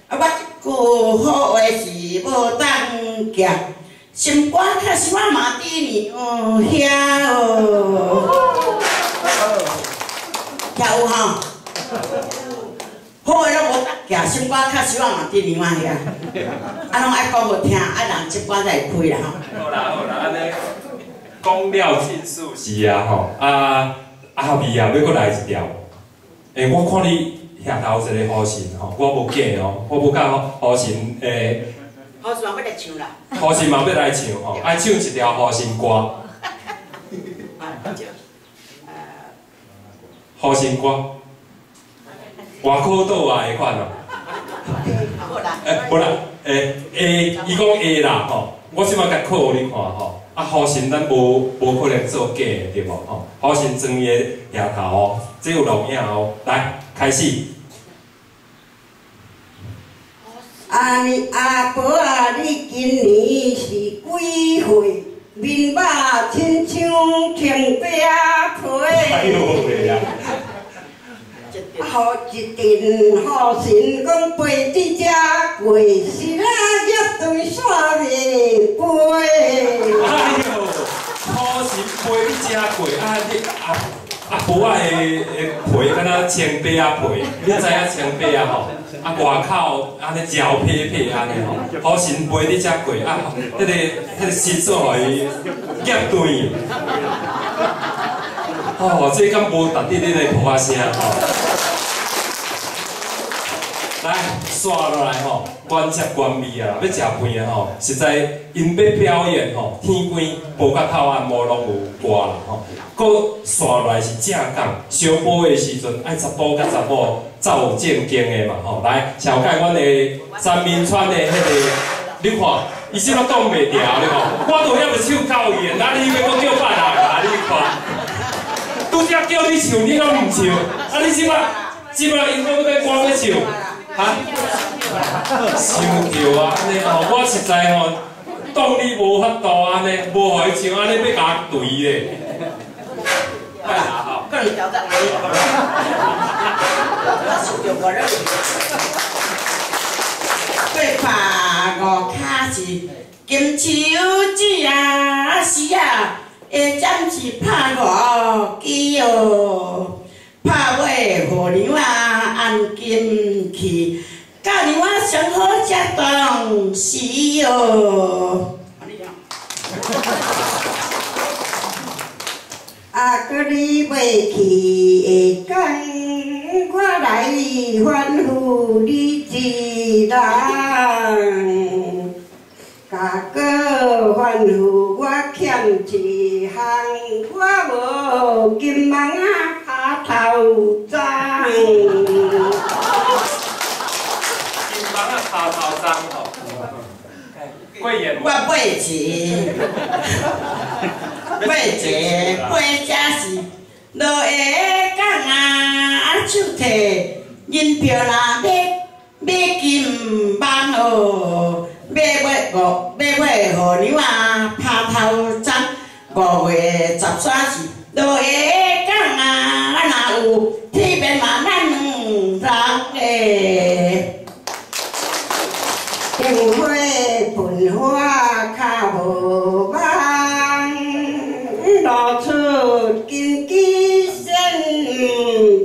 啊，我这句好话是无当寄，心肝确实我嘛伫娘遐哦。遐有吼？好话拢无当寄，心肝确实我嘛伫娘遐。啊，拢爱讲互听，啊，人这关才会开啦吼。好啦好啦，按呢讲了尽事是啊吼，啊阿美啊，欲阁来一条。欸，我看你額頭有一个雨神吼，我無假哦，我無甲雨神欸。雨神嘛欲來唱啦。雨神嘛欲來唱吼，愛唱一條雨神歌。雨神歌，外口倒啊的款哦。欸，無啦，欸會，伊講會啦吼，我這擺共考予你看吼。啊，雨神咱無可能做假的對無吼？雨神裝伊的額頭哦，這有錄影哦，來開始。阿你阿婆啊，你今年是幾歲？面肉親像青白皮。哎呦喂啊！雨一陣雨神講飛佇遮過，是啊入對煞袂飛。哎呦，雨神飛佇遮過，啊你阿阿婆仔的皮敢若青白仔皮，你知影青白仔吼？啊外口按呢焦皮皮按呢吼，雨神飞佇遮過，啊，彼个石做予伊夹断。哦，這敢無值得恁的噗仔声吼？來，煞落來吼，原汁原味啊！欲食飯啊吼，實在𪜶欲表演吼，天光無甲透暗，無攏有歌啦吼。閣煞落來是正港相報的時陣，愛查埔佮查某走正經的嘛吼。來，紹介阮的三民村的彼个，你看，伊這擺擋袂牢，你看，我都猶未唱夠伊的，啊你欲閣叫別人啊？你看，拄才叫你唱，你攏毋唱，啊你這擺𪜶閣欲我欲唱。哈，想著啊，按呢吼，我實在吼，當你無法度按呢，無予伊唱，按呢欲共伊捶咧。好啦，個人挑戰我，我想著我咧。八拍五跤是金手指啊，是啊，下針是拍五支哦。拍尾予娘啊按金去，教娘啊上好食东西哦。啊，阁你欲去的工，我來吩咐你一人，甲閣吩咐我欠一項，我無金網仔拍頭鬃。金網仔拍頭鬃吼。貴言。我買一，買一，買這是落下工啊，手提銀票啦，買買金網哦，買買五買買予娘啊拍頭鬃。5月13是落下工啊，若有天變嘛，咱兩人的。燈火盆花較無望，露出金枝仙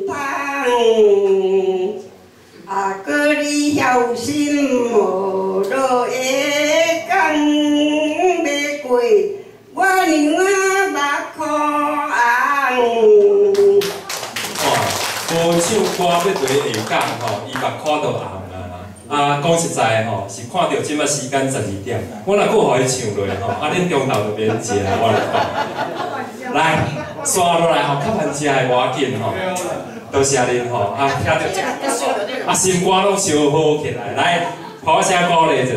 芳。啊，閣你孝心無落下工，欲過我娘目箍紅。哇，無唱歌欲對下講吼，伊目箍都紅啊啦。啊，讲实在吼，是看著這擺時間12點，我若閣予伊唱落吼，啊，恁中晝就免食，我來講。來，煞落來吼，較慢食的無要緊吼，多謝恁吼，啊，聽著這個，啊，心肝攏燒好起來，來，鼓聲鼓勵一下，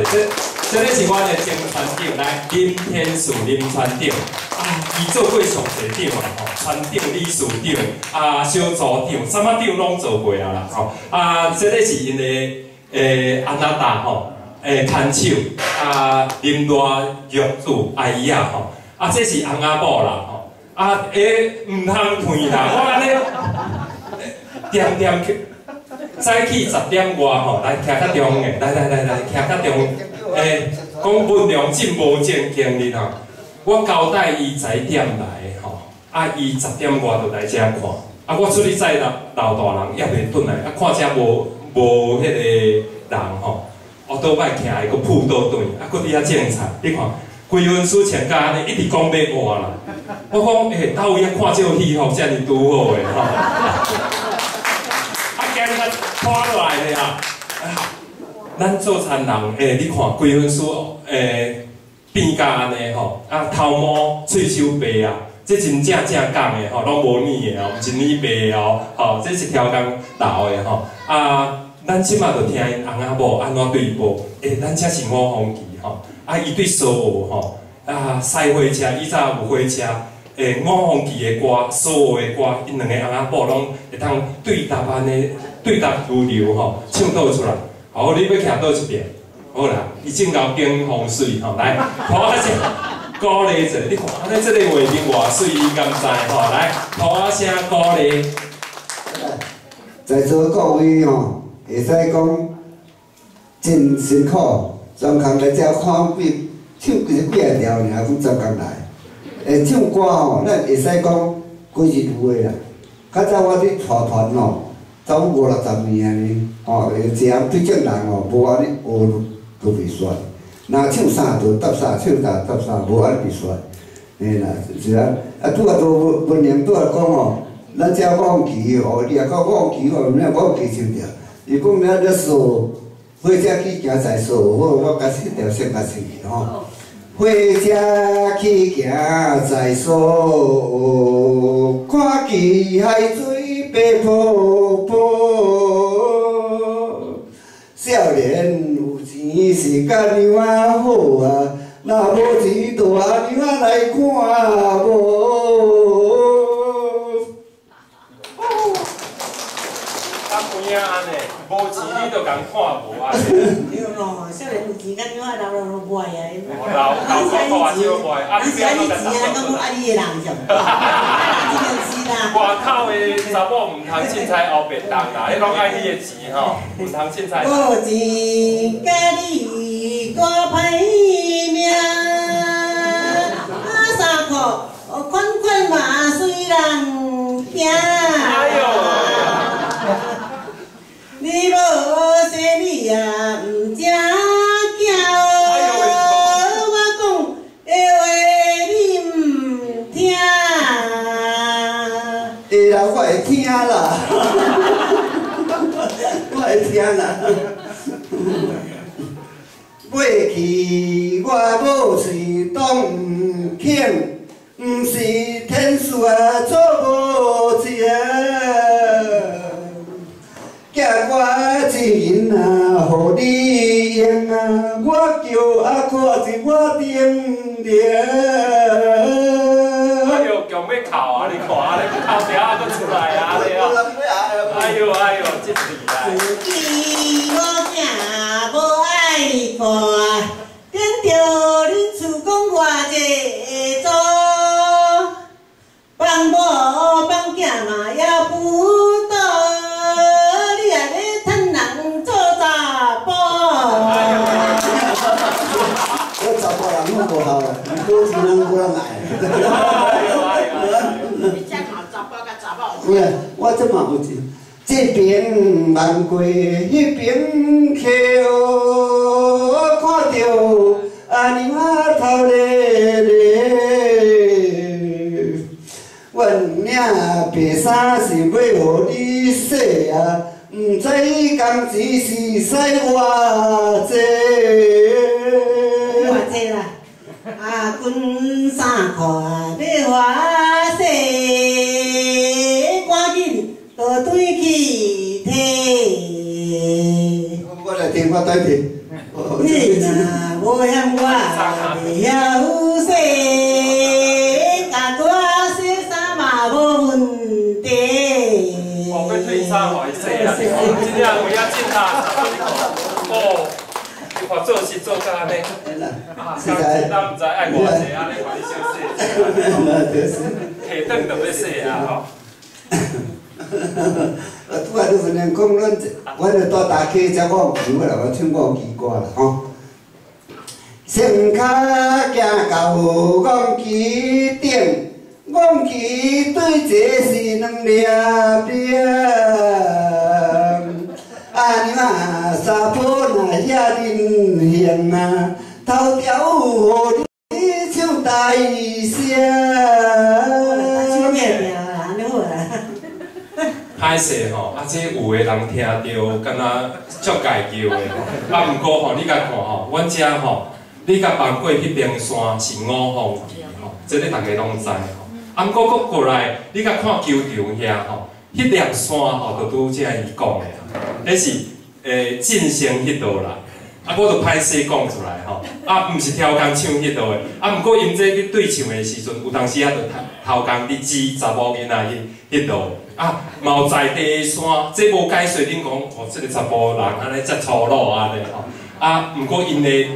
這個是阮的前船長，來，林天樹林船長，啊，伊做過上濟長啊，吼，船長、理事長、啊，小組長，啥物長攏做過啊啦，吼，啊，這個是𪜶的。阿那達吼，牽手啊，林大玉子阿姨仔吼，啊，這是翁仔某啦吼，啊，毋通退啦，我按呢點點去，早起10點外吼，來徛較中的，來來來來，徛較中，講文良進無正經日吼，我交代伊11點來吼，啊，伊10點外就來遮看，啊，我出去載老老大人猶未轉來，啊，看遮無彼個人吼，我倒擺徛來閣撲倒轉，啊，閣佇遐種菜，你看，規身躯穿甲按呢，一直講欲活啦。我講，佗位啊看這個戲服遮爾拄好的吼，啊，今日拖落來咧啊！咱做田人，你看規身躯，變甲按呢吼，啊，頭毛、喙鬚白啊，這真正正講的吼，攏無染的哦，毋是染白的哦，吼，這是超工留的吼，啊。咱這馬就聽𪜶翁仔某按怎對伊報，咱這是五峰旗吼，啊，伊對蘇澳吼，啊，賽火車以早有火車，五峰旗的歌、蘇澳的歌，𪜶兩個翁仔某攏會當對答按呢，對答如流吼，唱倒出來。好，你欲徛佗一邊？好啦，伊正𠢕景風水吼，來，鼓聲鼓勵一下，你看，按呢這个畫面偌媠，你敢知吼？來，鼓聲鼓勵。在座各位吼。會使講真辛苦，專工來遮看幾唱其實幾仔條爾，講專工來。唱歌吼，咱會使講規日有的啦。較早我佇帶團吼，走五六十年按呢，吼，一項對正人吼，無按呢學都袂煞。若唱三就搭三，唱三搭三，無按呢袂煞。嘿啦，是啊，啊拄仔都文言拄仔講吼，咱遮五旗吼，你若講五旗吼，你若五旗唱著。伊講了咧說，火車去行在說，我甲這條先甲唱去吼。火車去行在說，看見海水白泡泡。少年有錢是甲娘仔好啊，若無錢就阿娘仔來看無。影按呢，無錢你就共看無按呢。對咯，少年有錢，甲娘仔老老老賣啊。老老老少賣，啊你不要你錢啊，講講愛你的人上。外口的查某毋通凊彩烏白動啦，彼攏愛你的錢吼，毋通凊彩。無錢佮你過歹命，啊衫褲款款嘛隨人行。哎喲！你無生你也毋知惊，我講的話你毋聽。會啦，我會聽啦，我會聽啦。過去我某喙當毋肯，毋是天賜啊做無情。寄我錢啊，予你用啊，我叫阿看一我顶凉。哎呦，强欲哭啊！你看，你哭条仔阁出来啊！你啊，哎呦哎呦，这厉害。自己某囝无爱看，点著恁厝讲偌济组，放某放囝嘛也不倒。我查甫人拢无效啦，无钱人无人爱。你这嘛查甫佮查某。有啊，我这嘛有钱。這邊望過，彼邊溪哦，看著阿娘仔頭咧咧。阮領白衫是欲予你洗啊，毋知敢工钱是使偌济？偌济啦？啊，军衫裤啊，欲偌济？赶紧倒转去提。我来听，我转去。你若无嫌我袂晓洗，共我洗衫嘛无问题。哦，欲退衫予伊洗啊！真正有影真垃圾，你看，哦，伊看做事做甲按呢，啊，咱毋知爱偌济，按呢予你小洗。提转就欲洗啊吼。啊，拄仔你有人讲，阮阮著住大溪，才五旗，我来我唱五旗歌啦吼。双跤行到五旗顶，五旗对坐是两粒饼。阿娘啊，查埔若遐任性啊，头条予你唱大声。唱咩名啊？按呢好啦。歹势吼，啊，这有的人听著，敢若足家叫的吼。啊，毋过吼，你共看吼，阮遮吼，你共放过彼边山是五峰旗吼，这个逐家拢知吼。啊，毋过阁过来，你共看球场遐吼，彼粒山吼，就拄才伊讲的啊，彼是晋升彼道啦。啊，我就歹势讲出来吼，啊，毋是超工唱彼道的，啊，毋过𪜶这咧对唱的时阵，有当时啊，就头工伫指查某囡仔彼道。啊，嘛有在地的山，这无解说，恁讲哦，这个查埔人按呢遮粗鲁按呢吼。啊，毋过𪜶的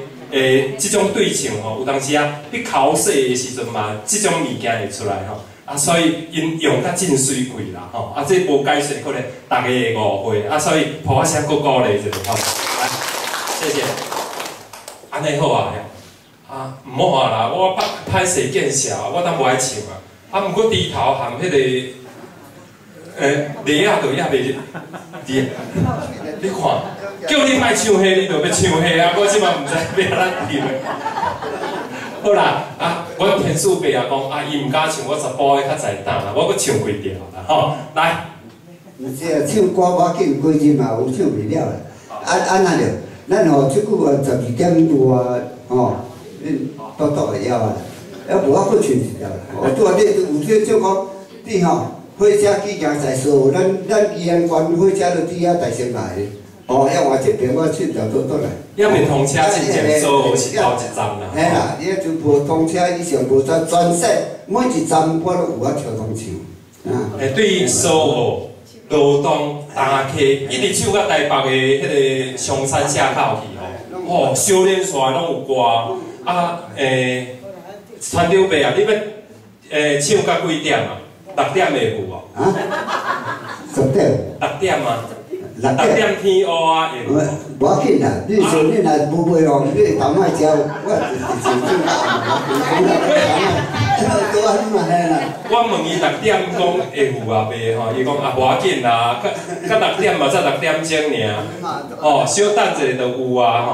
这种对唱吼，有当时啊，伫口说的时阵嘛，这种物件会出来吼。啊，所以𪜶用甲真媠气啦吼。啊，这无解说，可能逐家会误会。啊，所以抱仔声阁鼓励一下吼。来，谢谢。按呢好啊，啊，毋好啊啦，我歹势见笑，我当无爱唱啊。啊，毋过猪头含彼个。螺仔就犹袂伫，你看，叫你莫唱彼，你就欲唱彼啊！我这马毋知欲按怎入。好啦，啊，阮田叔伯也讲，啊，伊毋敢唱，我查埔的较在胆啦，我阁唱几条啦，吼，来。毋是啊，唱歌无要紧，规日嘛有唱袂了啦。啊啊那着，咱吼这久啊12点外吼，恁肚肚会枵啊，啊无我阁唱一条啦。哦，拄仔你有这种讲，你吼。火车去行在所，咱宜安县火车就伫遐大先来的，哦，要换这边我唱条倒转来。犹未通车之前，所有是头一站啦。嘿啦，伊就无通车以上无全全线，每一站我拢有法跳通唱。啊。对苏澳、罗东、大溪，一直唱到台北的彼个松山下口去吼，哦，小连续拢有歌。啊，船长伯啊，你欲唱到几点啊？6点会有无？啊？10点。6点啊？6点天乌啊会。无要紧啦，你像你若无袂用，你头摆食，我直接唱到暗，都安嘛嘿啦。我问伊6点讲会有啊袂吼，伊讲啊无要紧啦，到6点嘛才6点钟尔，哦，小等一下就有啊吼。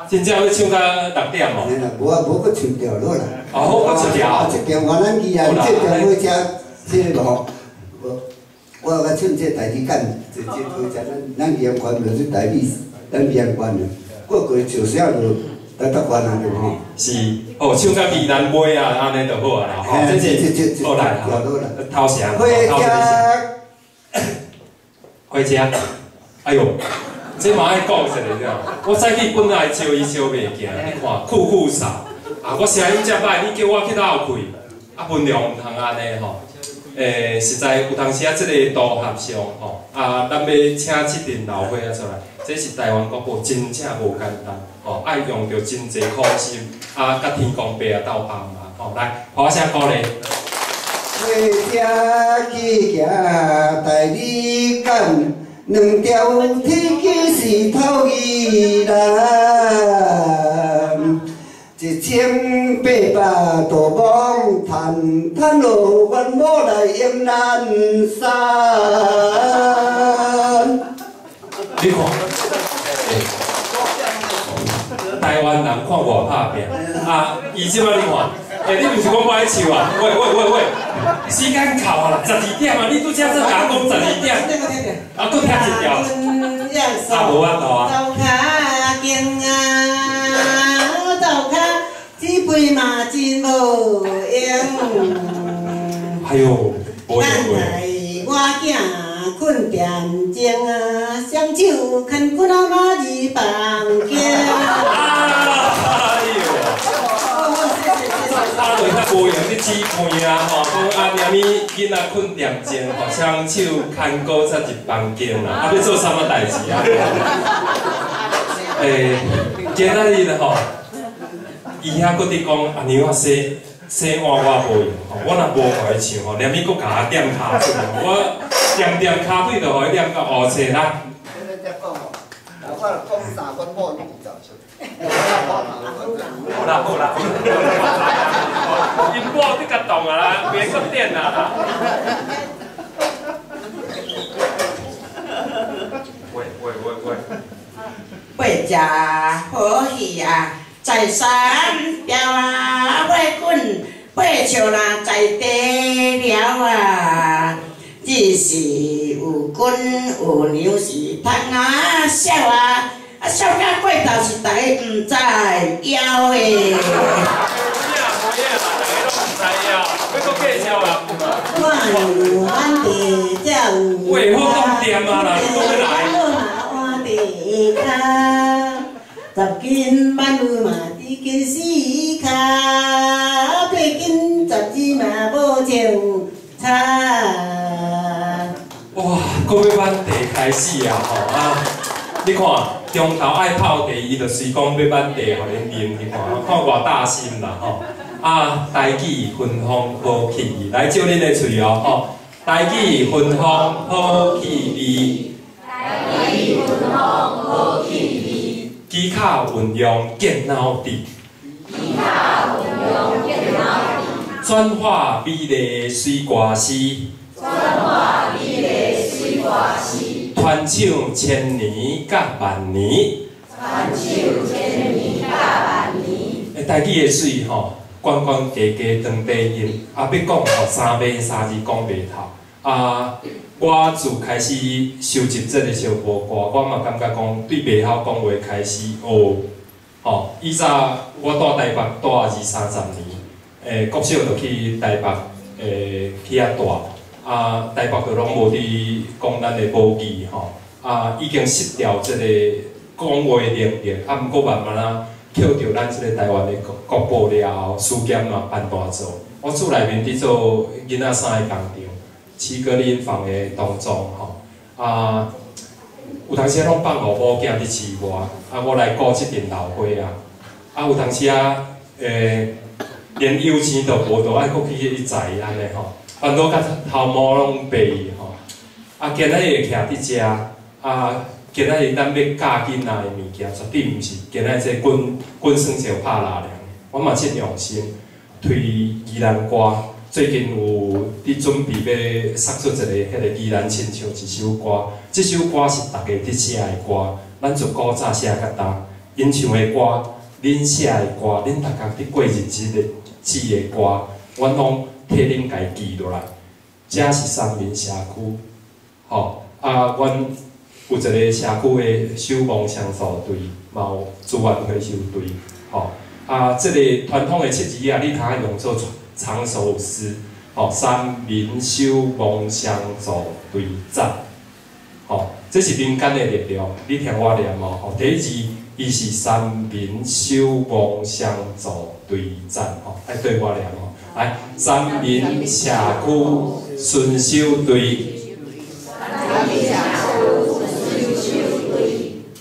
真正欲唱到6点哦。嘿啦，无啊，无阁唱掉落啦。哦，好，阁一条。这边我咱宜安这条火车。这个吼，我我唱这代志干，这火车咱宜安县就是台北，咱宜安县的，过过上啥就台北县啊，对吼。是，哦，唱到宜兰尾啊，按呢就好啊啦，吼，这是好啦，头声，火车，火车，哎哟，这嘛爱讲一下对。我早起本来笑伊笑袂行，你看酷酷扫，啊，我声音遮歹，你叫我去闹开，啊，分量毋通按呢吼。实在有当时啊，这个组合上吼，啊，咱欲请这阵老伙仔出来，这是台湾国宝，真正无简单吼，爱用著真济苦心，啊，佮天公伯啊斗帮忙吼，来，鼓声鼓励。火车去行大理港，两条铁轨是透宜兰。1800度摸趁，趁落阮某来迎南山。你看，台湾人看外拍拼，啊，伊这摆你看，欸，你毋是讲我愛唱啊？喂喂喂喂，時間到啊啦，12點啊！你拄才做甲我講12點，啊，閣聽一條，啊，無法度啊。灶跤間啊，灶跤這杯嘛真無閒。哎喲，無閒等待我囝睏點鐘啊，雙手牽骨仔嘛入房間。哎呦！啊，就較無閒咧煮飯啊，吼，講啊，連物囡仔睏點鐘，吼，雙手牽鼓才入房間啦，啊，欲做啥物代誌啊？欸，今仔日吼，伊遐閣佇講阿娘仔洗洗碗我無閒，吼，我若無予伊唱吼，連物閣共我點跤腿，我點點跤腿就予伊點到烏青啦。我講三阮某拢走出。好啦好啦，𪜶某你共動啊啦，袂閣點啊啦。喂喂喂喂。八食好戲啊，在山標啊，八滾八笑啦，在地了啊。只是有君有娘是通啊笑啊，啊笑到過頭是逐家毋知枵的。無影無影，逐家攏毋知影，欲閣繼續啊？我有滿地才有。喂，我講掂啊啦，你閣欲來？換地跤，十斤萬有嘛，一斤四跤，八斤十二嘛無穿差。哇，閣欲挽茶開始啊吼啊！你看中晝愛泡茶，伊就隨講欲挽茶予恁啉，你看看偌貼心啦吼！啊，台語芬芳好氣味，來照恁的喙哦吼！台語芬芳好氣味，台語芬芳好氣味。技巧運用見腦智，技巧運用見腦智。轉化美麗水歌詩，轉化美麗水歌詩。傳唱千年甲萬年，傳唱千年甲萬年。欸，台語的水吼，懸懸低低長低音，啊，欲講吼三暝三字講袂透。啊，我自開始收集這个小波歌，我嘛感覺講對袂曉講話開始學。吼，以早我蹛台北蹛二三十年，欸，國小就去台北，欸，去遐蹛。啊，台北就攏無佇講咱的母語吼，啊，已經失掉這个講話能力，啊，毋過慢慢仔捡著咱這个台灣的國寶了後，事業嘛辦大做。我厝內面佇做囡仔衫的工廠，七哥林房的當中吼，啊，有當時攏放予某囝佇飼我，啊，我來顧這陣老歲仔，啊，有當時啊，欸，連油錢都無，都愛閣去去載按呢吼。煩惱甲頭毛攏白去吼，啊，今仔日徛佇遮，啊，今仔日咱欲教囡仔的物件，絕對毋是今仔日這滾滾耍石拍拉爾。我嘛真用心推宜蘭歌，最近有佇準備欲殺出一个彼个宜蘭親像一首歌，這首歌是逐家佇寫的歌，咱自古早寫到今，𪜶唱的歌，恁寫的歌，恁逐工佇過日子的子的歌，阮攏替恁家記落來，這是三民社區，吼啊，阮有一个社區的守望相助隊，嘛有資源回收隊，吼啊，這個傳統的七字啊，你通用做藏首詩，吼，三民守望相助隊讚，吼，這是民間的力量，你聽我念哦，吼，第一字伊是三民守望相助隊讚，吼，愛對我念哦。來，三民社區巡守隊，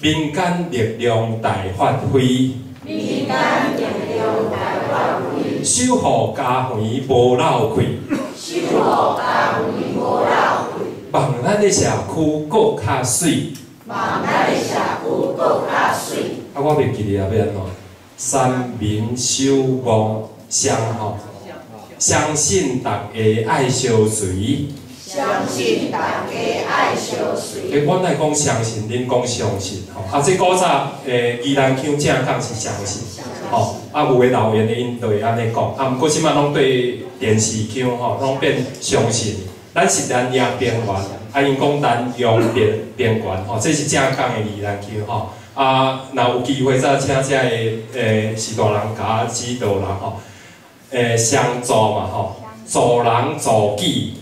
民間力量大發揮，守護家園無漏氣，望咱的社區閣較媠。啊，我袂記得啊，欲按怎？三民守望相吼。相信逐家愛相隨。相信逐家愛相隨。欸，阮愛講相信，恁講相信吼。啊，這古早宜蘭腔正講是相信。吼，啊有的留言的𪜶就會按呢講，啊，毋過這擺攏對電視腔吼，攏變相信。咱是南陽平原，啊𪜶講南陽平平原吼，這是正港的宜蘭腔吼。啊，若有機會再請遮个序大人共我指導啦吼。相助嘛吼，助人助己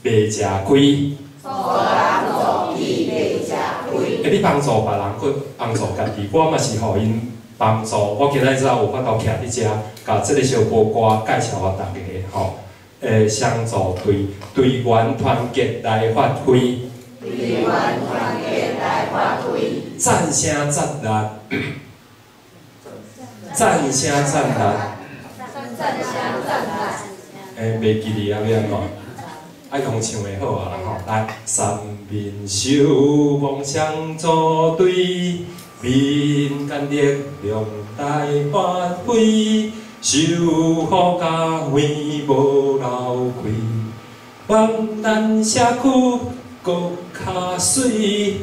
袂食虧。助人助己袂食虧。欸，你幫助別人，閣幫助家己，我嘛是予𪜶幫助。我今仔日才有法度徛佇遮，共這个小波歌介紹予大家吼。相助隊隊員團結來發揮。隊員團結來發揮。讚聲讚力，讚聲讚力。讚聲讚力。欸，袂記得啊，欲按怎？愛用唱的好啊啦吼，來，三面守望相助隊，民間力量來發揮，守護家園無流虧，望咱社區閣較媠，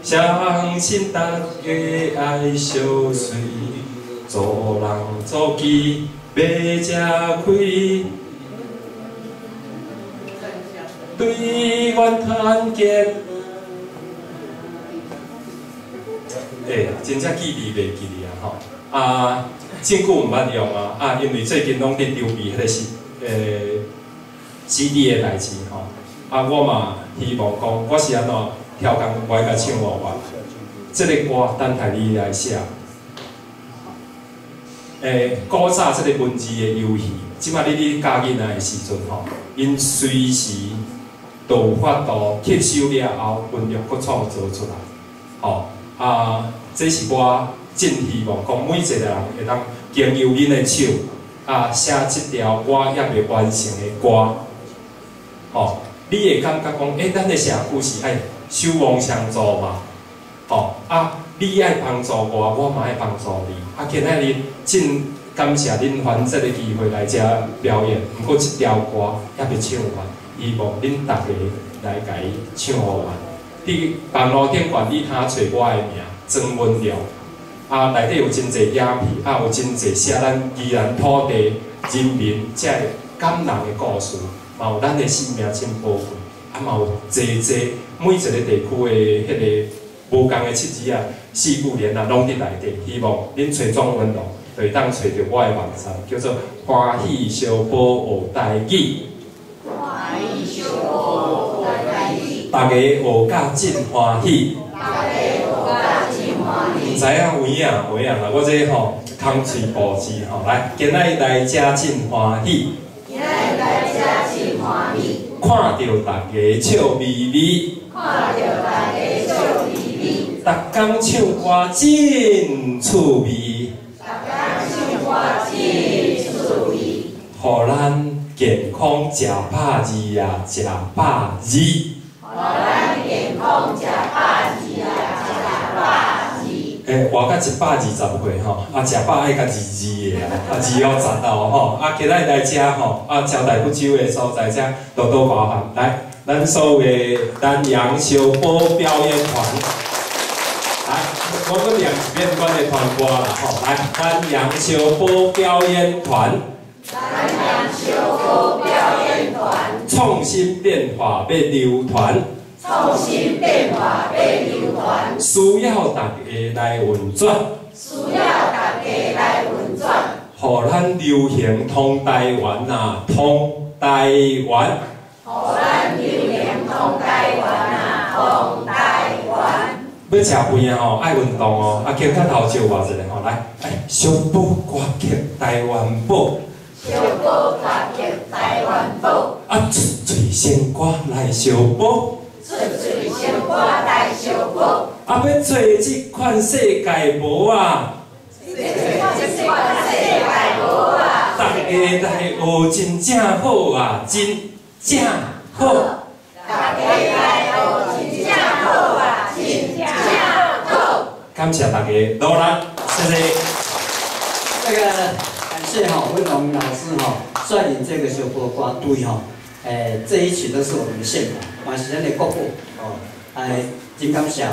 相信大家愛相隨，助人助己袂食虧。隊員團結，欸，真正記字袂記得啊吼！啊，真久毋捌用啊，啊，因為最近攏佇籌備彼个是CD 的代誌吼。啊，我嘛希望講，我是按怎超工，我愛共唱予我，這个歌等待你來寫。古早這个文字的遊戲，這擺你咧教囡仔的時陣吼，𪜶隨時都有法度吸收了後，運用閣創造出來，吼啊！這是我真希望講，每一個人會當經由恁的手啊，寫這條我猶未完成的歌，吼！你會感覺講，欸，咱的社區是愛守望相助嘛，吼啊！你愛幫助我，我嘛愛幫助你。啊，今仔日真感謝恁還這个機會來遮表演，毋過這條歌猶未唱完。希望恁逐个來共伊唱予完。佇網路頂懸，你通揣我的名庄文龍。啊，內底有真濟影片，啊，有真濟寫咱宜蘭土地人民遮个感人的故事，嘛有咱的生命真寶貴，啊，嘛有濟濟每一个地區的彼个無仝的七字仔、四句聯啊，攏佇內底。希望恁揣莊文龍，就會當揣著我的網站，叫做歡喜相報學台語。大家學甲真歡喜。毋知影有影無影啦，我這吼空喙布置吼，來，今仔日來遮真歡喜。今仔日來遮真歡喜。看著大家笑眯眯。看著大家笑眯眯。逐工唱歌真趣味。逐工唱歌真趣味。予咱健康食百二啊，食百二。予咱健康食百二啊，食百二。欸，活到120歲吼，啊，食飽愛共二二的啊，啊，二予十哦吼，啊，今仔日來遮吼，啊，招待不周的所在遮多多包涵。來，咱所有的南洋小寶表演團，來，我閣念一遍阮的團歌啦吼，來，南洋小寶表演團。南洋小寶表演團。創新變化欲流傳。創新變化欲流傳。需要大家來運轉。需要大家來運轉。予咱流行通台灣啊，通台灣。予咱流行通台灣啊，通台灣。欲食飯啊吼，愛運動哦，啊，肩胛頭借我一下吼，來，哎，小寶歌曲台灣寶。小寶歌曲台灣寶。啊，出喙先歌來相報。出喙先歌來相報。啊，欲揣這款世界無啊！這款世界無啊！大家來學真正好啊，真正好。大家來學真正好啊，真正好。感謝大家努力，謝謝。那個感謝哈文龍老師哈率領這個小波歌隊哈，這一曲都是我們的獻寶，嘛是咱的國寶哦，真感謝。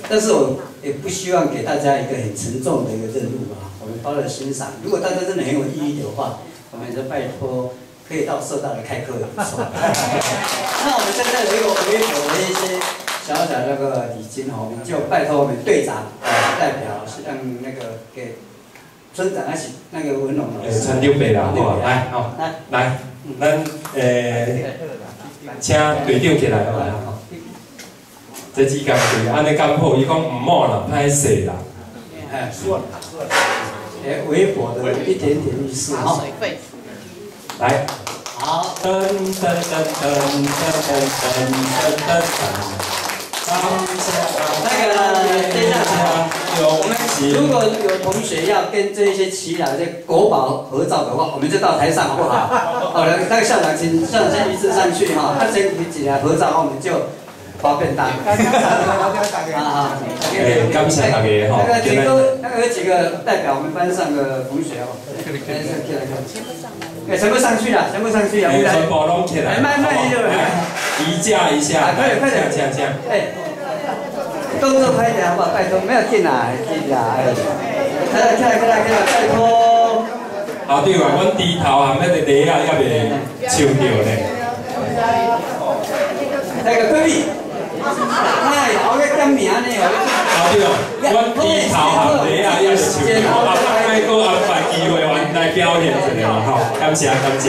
但是我也不希望给大家一个很沉重的一个任务啊，我们包了欣赏。如果大家真的很有意义的话，我们就拜托可以到社大来开课也不错。那我们现在如果微薄的一些小小那个礼金哦，我们就拜托我们队长代表是让那个给村长还是那个文龙老师。村长伯啦，好，来，好，来，咱请队长起来好啦。这指甲对，按呢敢好？伊讲毋好啦，歹势啦。哎，哎，微薄的一点点意思哈。来，好。噔噔噔噔噔噔噔噔噔。那个，等一下，我们如果有同学要跟这些祈祷这国宝合照的话，我们就到台上好不好？好，那个校长请校长先移置上去哈，他先提起来合照，我们就发便当。啊好，哎，感谢大家吼。那个几个，那个有几个代表我们班上的同学哦，来，哎，全部上去了，全部上去了，全部拢起来，慢慢就移驾一下，快点快点，这样这样。哎，动作快一点好不好？拜托，没有进来，进来，来来来来来，拜托。校长啊，阮低头含彼个梨仔还袂抽著呢。那个闺蜜，哎，我咧点名呢。校长，阮低头含梨仔还袂抽著，后摆阁安排机会，阮来表现一下吼，感谢感谢。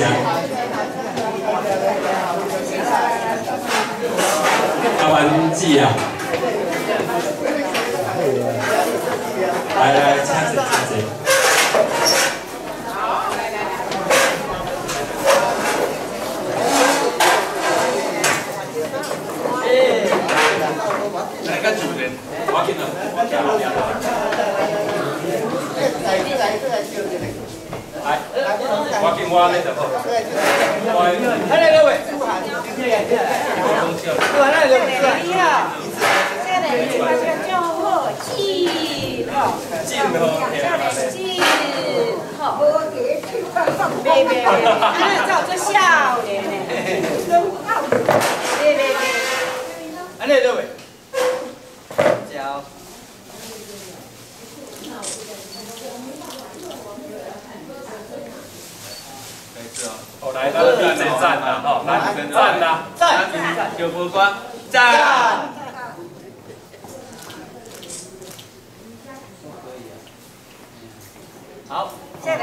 阿文姊啊，来来，请坐，请坐。来个主人，我紧啊，我行后壁。来，我紧我咧就好。我。来来来，真好，真好，袂袂袂，安尼走做少年的，袂袂袂，安尼对袂？脚。哦，来，咱比一赞啦，吼，来赞啦，赞，小无关，赞。好。谢谢。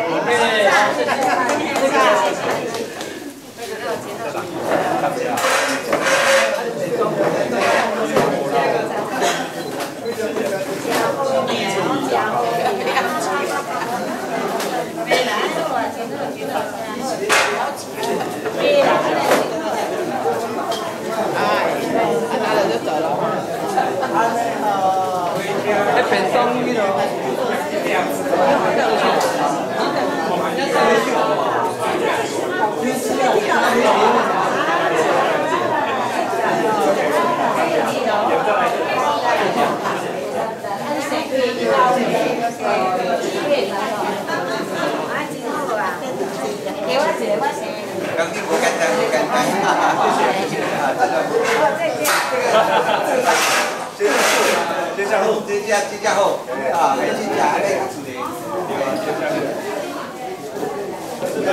那便当那个。刚进不简单，不简单。谢谢，啊，这个，这个，这这好，这只这只好，啊，这只安尼处理。 加。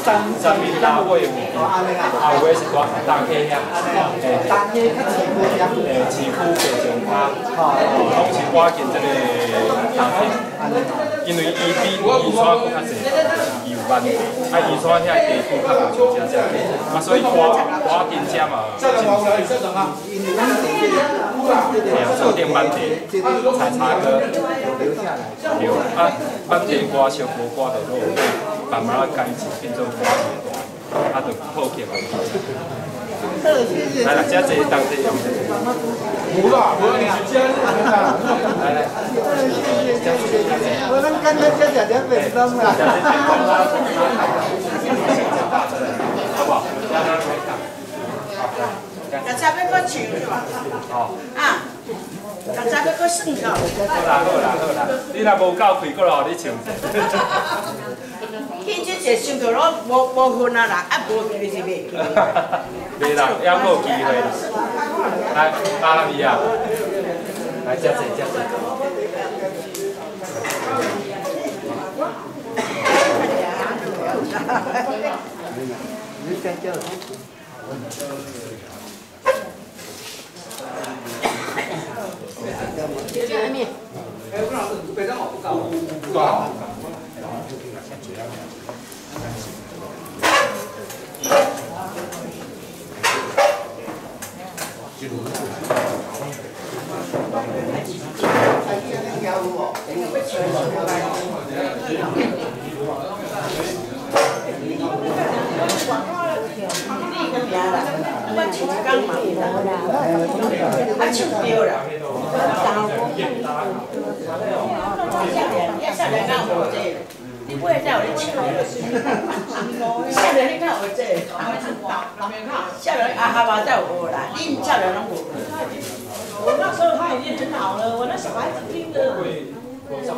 三民大尾有，啊有的是大大溪遐，大溪较市区遐，市区白上跤，拢是赶近这个大溪，因为伊比宜山阁较济，伊有万地，啊宜山遐地区较无像遮遮济，啊所以赶赶近遮嘛真济。锁定满地，采茶歌，对，啊满地歌小无歌就落，慢慢仔改进变做歌会大，啊就普及啊。来啦，遮济当地用。无啦，无你是遮来来，我咱简单遮食点便当啦。好不好？刚才要搁唱是吧？哦。啊，刚才要搁算哦。好啦好啦好啦，你若无够气，阁来予你唱。去这个想到拢无无分啊啦，啊无就是袂记。袂啦，还阁有机会。来，阿姨啊，来，遮坐遮坐。我唱一工嘛有啦，啊唱对啦。少年敢有学这个？你买才有咧唱。少年你敢有学这个？少年阿哈嘛才有学啦，恁少年拢无学。我那时候他已经很老了，我那小孩子听的。很早。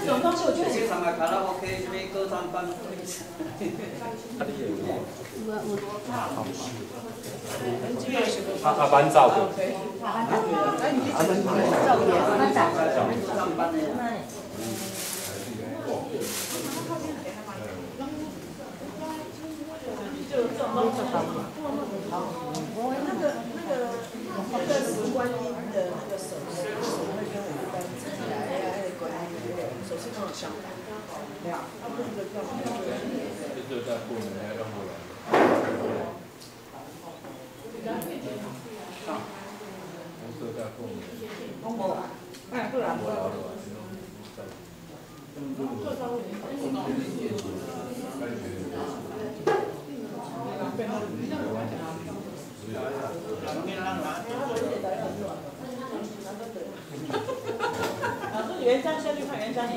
这种东西我就喜欢。卡拉 OK，什么歌唱班。啊啊，伴奏的。我那个石观音的那个手势，为什么会跟我们一般指起来那个观音的手势刚好相反？对啊，他不是这样。老师，元璋下去看元璋，元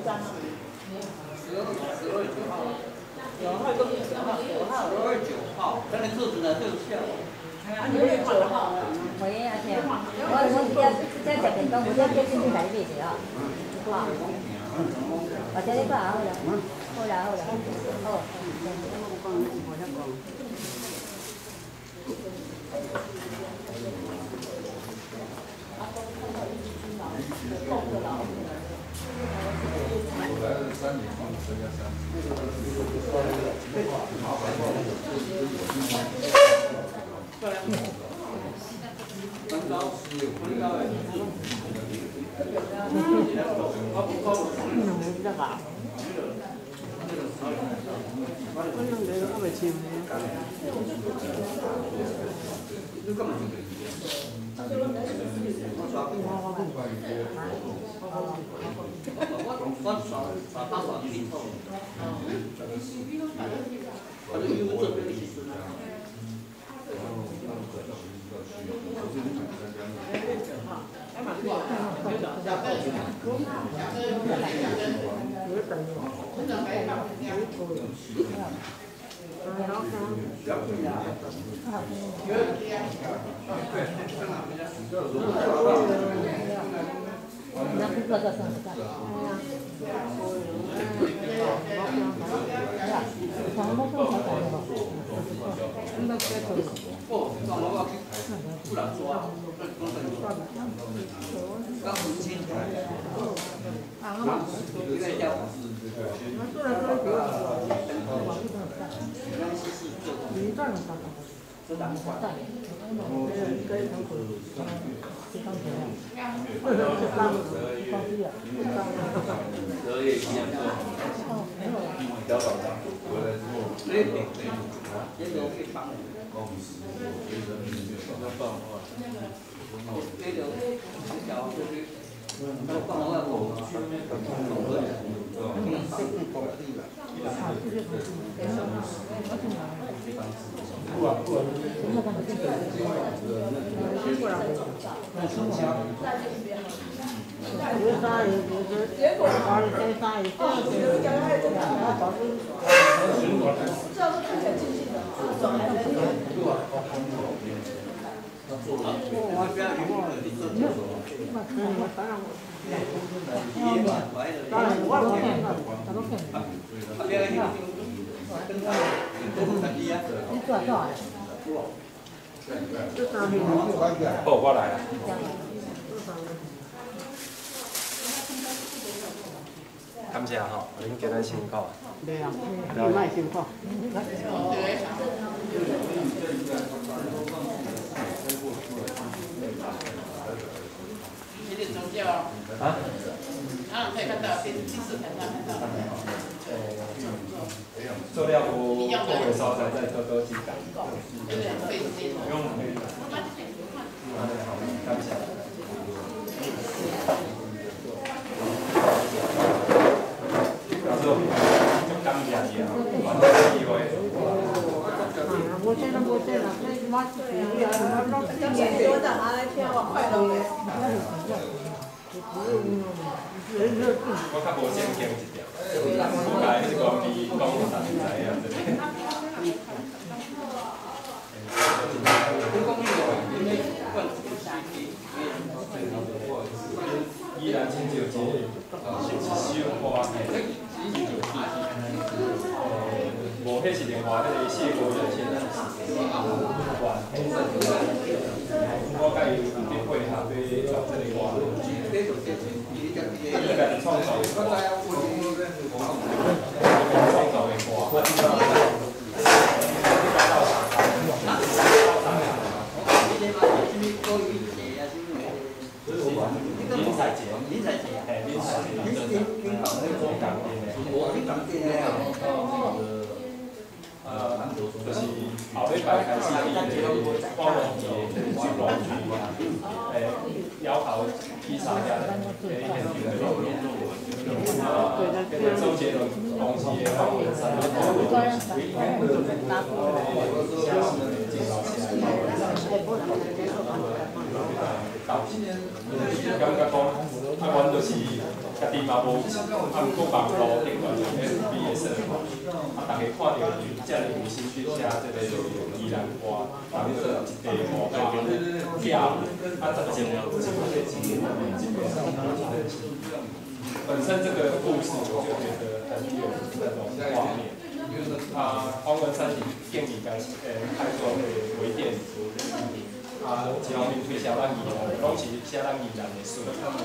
璋。12月9号。九号，九号，九号。12月9号，咱的课程呢都有效。 12月9号。我也要听，我这这食便当，我这叫进去来买者哦。我这你看好啦，好啦好啦，好。12月一样做，小宝回来之后，好，我来。感谢吼，恁今日辛苦。袂啊，你莫辛苦。啊？做了无够的所在，再多多指教。不用客气。感谢。老师，足感谢你啊，难得机会。我较无正经一点，我家彼个讲讲，大家知影这个。依然亲像一首歌，无，彼是另外彼个谢国热先生是我佮伊有伫配合咧做这个歌。伊家己创作的歌，创作的歌。林采洁，林采洁，嘿，林采洁，就是后礼拜开始，伊个我忘记是乱剧，要求去参加咧，现场的录音。那个周杰伦公司的访问三个感觉讲，啊，阮就是家己嘛无，啊，毋过网路顶悬用 FB 的社团，啊，逐家看著伊遮尔有心去写这个宜兰歌，当做一块500寄，啊，十种一个本身这个故事我就觉得很有那种画面。啊，黄文山是建议该拍做迄个微电影。啊，一方面推销咱宜兰，拢是写咱宜兰的事。啊，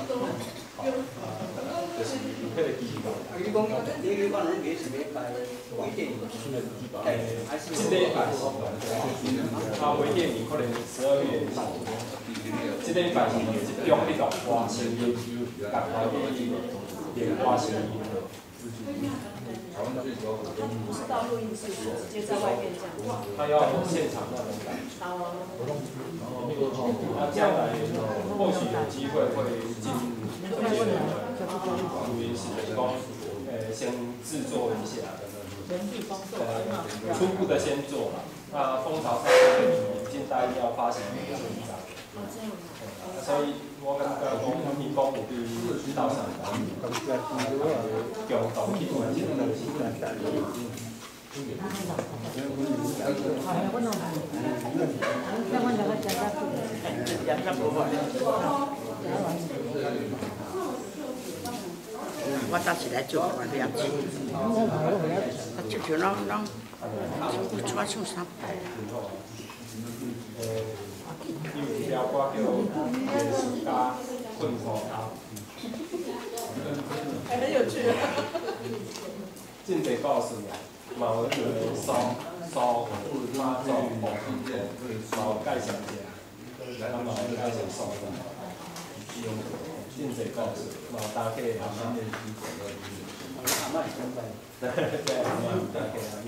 就是有彼个机会。你讲，你讲咱是欲拍微电影？这礼拜是，啊，微电影可能12月。这礼拜是集中去录歌声音，共款去练歌声音。不是到录音室，是直接在外面这样。他要现场那种感觉。那将来或许有机会会进这个录音室，就是讲，先制作一下，初步的先做啦。那蜂巢唱片已经答应要发行一张。所以我感觉讲，伊讲有伫斗相共，共同去完成这个事。我当时来做我了解，啊，就像拢拢，我出唱三摆。伊有一条歌叫《艺术家困苦头》。很有趣。真济故事啊，嘛有迄个苏苏妈祖婆，嘛有介绍者，啊嘛有介绍所在。真济故事，嘛有搭客阿嬷。阿嬷是讲对，阿嬷搭客阿嬷。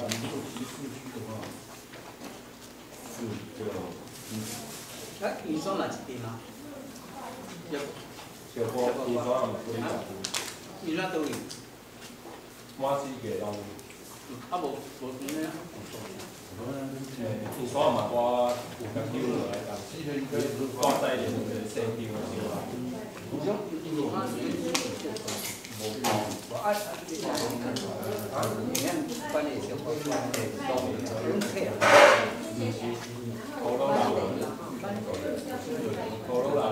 啊，圆山嘛一间吗？小波，圆山嘛几十间。圆山佗位？满四界拢有。啊，无无安尼啊。圆山嘛，我有甲丢落来，但是挂在连一个细张的对啊。无啊，营养管理小可拢体啊。葫芦人，葫芦人嘛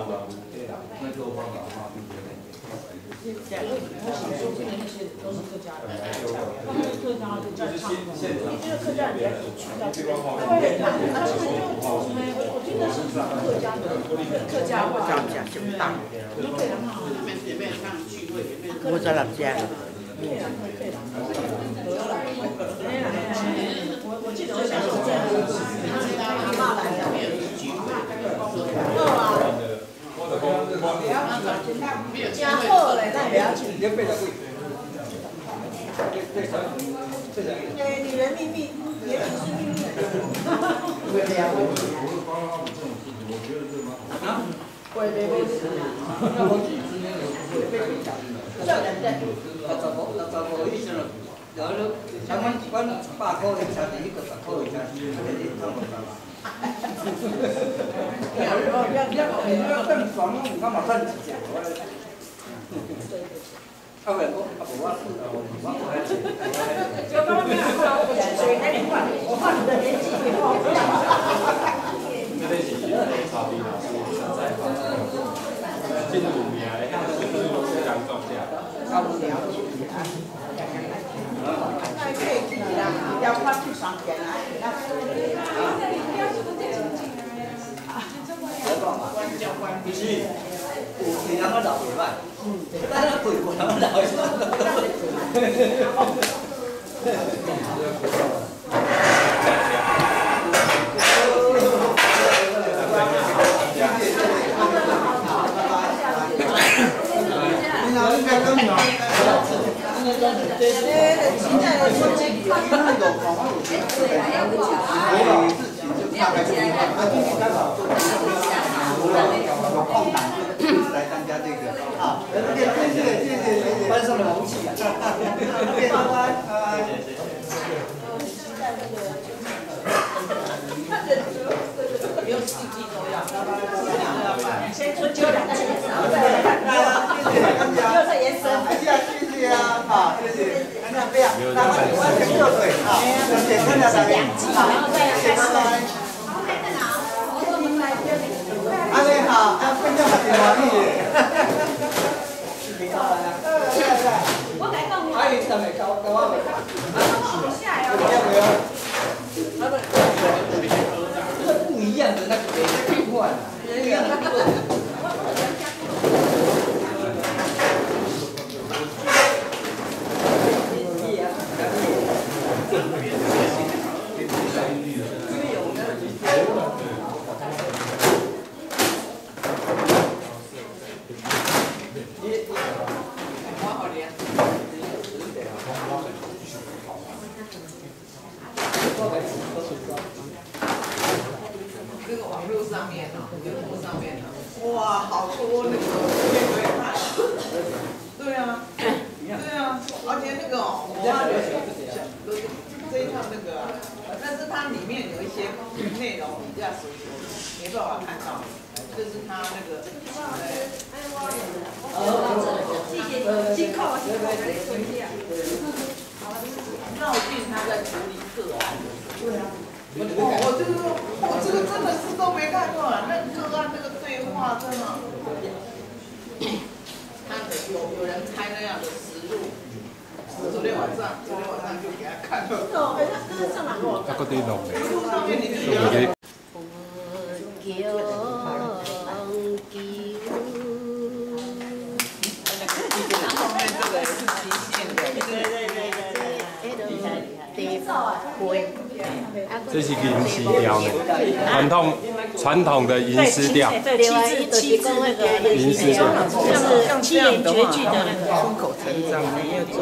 有体人。我小时候听的那些都是客家人，他们客家就在唱歌，你觉得客家人比较有趣，对，他们就我听的是客家的客家话，五十六只。对啦，我记得我小时候在阿嬷来的，真好嘞，那不要去。哎，女人秘密，也许是秘密。会会会，那我65以上了，然后像阮100块一车，你个10块一车，啊，你赚50万。你要更爽，我嘛赚一只。啊，袂，我啊无我我我爱钱。就刚刚没有看，我水还没换，我换你的年纪以后。这个是曹斌老师实在话，真有名的，遐工作者。那可以去啦，要发去上边啊，那。不是，有有人我老袂歹，但是贵无人老。有空档就来参加这个啊，谢谢谢谢谢谢，班上的红旗啊，拜拜拜。不用四季都要，先春秋两季，然后再又再延伸。谢谢啊，好，谢谢。那不要，那我先过水啊，谢谢大家，好，谢谢，拜拜。安尼好，啊，变咗嘛真欢喜的。我来讲。阿姨，等下交交我袂？这不一样的那个变换，一样的。那个网络上面哦，YouTube 上面哦，哇，好多那个可以看。对啊，对啊，而且那个哦，我发觉这一套那个啊，但是它里面有一些内容比较属于没办法看到，就是它那个，谢谢，辛苦辛苦，绕进他在处理个案。对啊。我这个，我这个真的是都没看过啊！那个案那个对话真的，他有人开那样的实录，昨天晚上就给他看了。哦，那那上哪个？啊，搁伫录咧。上面你就有。這是吟詩調呢，傳統的吟詩調。對，七字那個吟詩調，就是七言絕句的那個。出口成章，沒有做。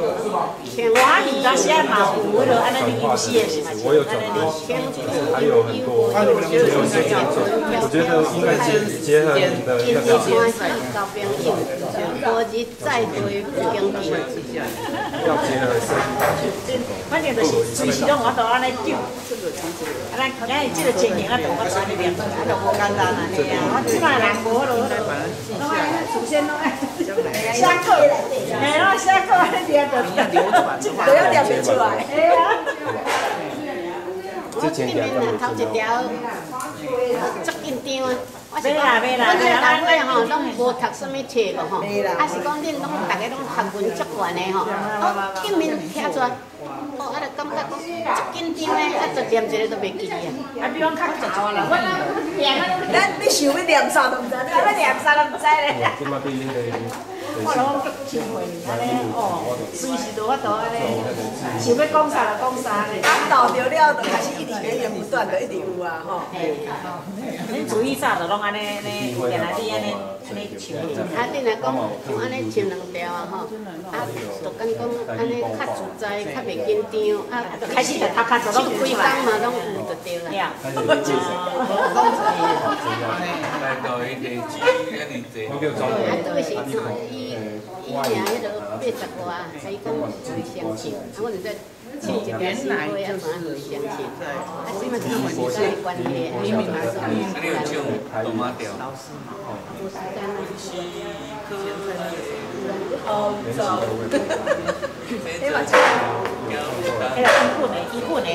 我以前寫嘛有迄個按呢吟詩的是嘛？我有轉過，還有很多，沒有時間做。我覺得應該結合你的那個。要結合設計。反正就是隨時攏有法度按呢唱。啊，咱今日這個情形啊，就我按呢念，啊，就無簡單啊，嘿啊，我這擺人無彼落，攏愛事先攏愛寫稿，嘿，攏寫稿按呢念就，都要念袂出來。嘿啊。我頂面啊，頭一條足緊張啊！我是講，阮這老歲吼，攏無讀啥物冊無吼，啊是講恁攏逐个攏學問足懸的吼，哦，頂面聽出來，哦，啊就感覺講足緊張的，啊就念一個都袂記啊。啊，比阮較姣啦，阮念啊，咱你想欲念啥都毋知，你欲念啥都毋知咧。我攏足辛苦按呢哦，隨時都有法度按呢，想欲講啥就講啥咧。啊，導著了就開始一直源源不斷，就一直有啊吼。恁自以早就攏按呢呢，定來你按呢按呢唱。啊，你若講按呢唱兩條啊吼，啊，就敢講按呢較自在，較袂緊張，啊，開始就頭殼就攏唱幾工嘛攏有就對啦。啊，對是伊。伊爾彼落80外，伊講會相唱，啊，我就再唱一條詩歌，啊，怎會相唱？啊，這嘛是時間的關係，啊，你有唱哆媽調？無時間啊。哎，伊本的，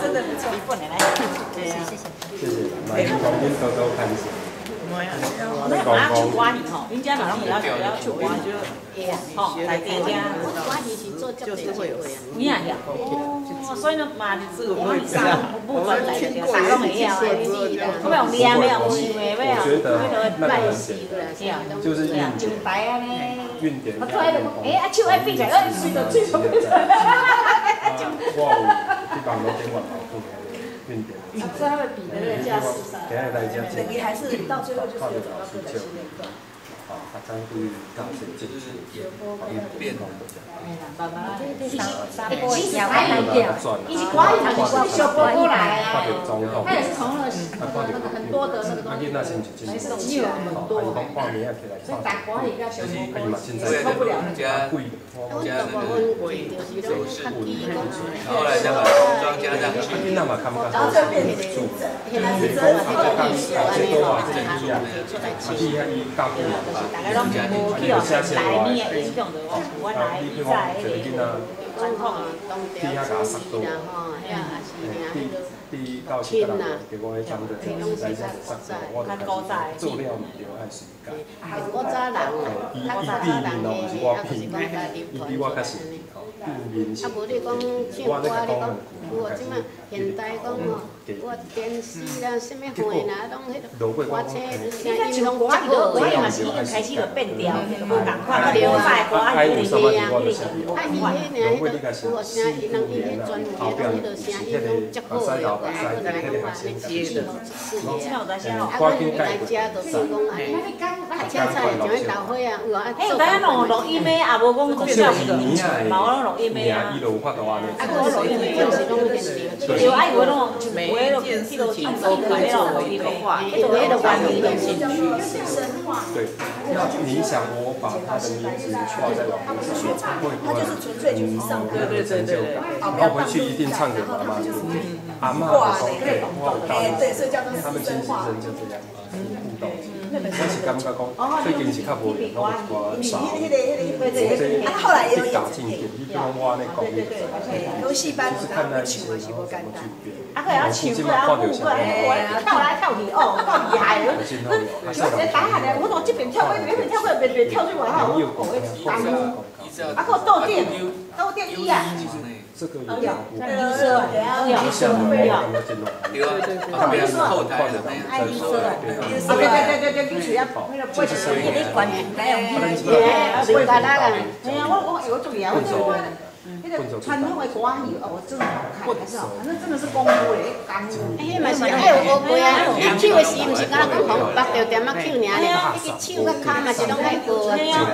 真的不錯，伊本的來，謝謝。謝謝，來，你講恁多多看一下。我們嘛唱歌呢吼，恁遮嘛攏會曉唱歌，吼，在地遮。我是做足濟機會啊。有影呀？哦，所以呢嘛，我們啥不專來的，啥攏會曉。我用念的，用唱的，要我覺得那個很簡單，就是韻上台按呢。韻點。我突然就講，欸，啊手愛比起來，哎，水就水就變出來。我有去網路頂嘛有韻點。最後比的那個架勢上。今日來遮等於還是到最後就是有找到歌仔戲那一段。哦，啊，咱對教授進去，變。其實台語伊是歌仔戲是小波過來啊，他也是從那個很多的那個東西，是只有很多，所以打歌仔戲甲小波過受不了那個。加那個後來再把服裝加上去。然後就變成大家攏無去予台語的影響，就講原來以前彼個傳統的。親啊，古早人啊，較早人的，啊，就是講家流傳安呢。啊，無你講唱歌，你講有哦，這馬現代講吼，我電視啦，啥物會啦，攏彼個歌車聲音攏足好的。嘛是已經開始就變調，無仝款，古早的歌仔戲啊，啊，伊彼爾彼個有哦聲音，人伊彼專門的攏彼個聲音攏足好的，啊，閣來講安呢起予出水的。啊，阮來遮就比如講按呢，較凊彩像彼豆花啊，有啊，做。咱弄錄音的也無講講嘛，有攏錄音的啊。啊，阮錄音的，阮是攏現場。對，啊，有的攏有的攏彼落唱歌的攏錄音的，彼落彼落原理就是。對，那你想我把他的名字掛在網絡上，會不會很有成就感？然後回去一定唱給媽媽聽。阿嬤就講，對，我有教你，他們親戚生就這樣互動。我是感覺講，最近是較無閒，攏有一寡雜務。後來也有演成片，你比如我按呢講，你就是看那一些，然後怎麼去變。啊，閣會曉唱，閣會曉舞，閣會曉跳來跳去，哦，夠厲害！我一大漢咧，我從這邊跳過，那邊跳過，邊邊跳出外口，哦，啊，閣倒電，倒電椅啊。這個有，有，對啊，後台的，對對對對，就是啊，那個背你關來用，對，啊，我講，我做嘢，我。那个传统的歌仔戏哦，真的好看，还是好看，那真的是功夫嘞，功夫。彼嘛是爱有学过啊，咱唱的时毋是敢若讲予缚著点仔唱尔咧，彼个手佮跤嘛是拢爱学啊。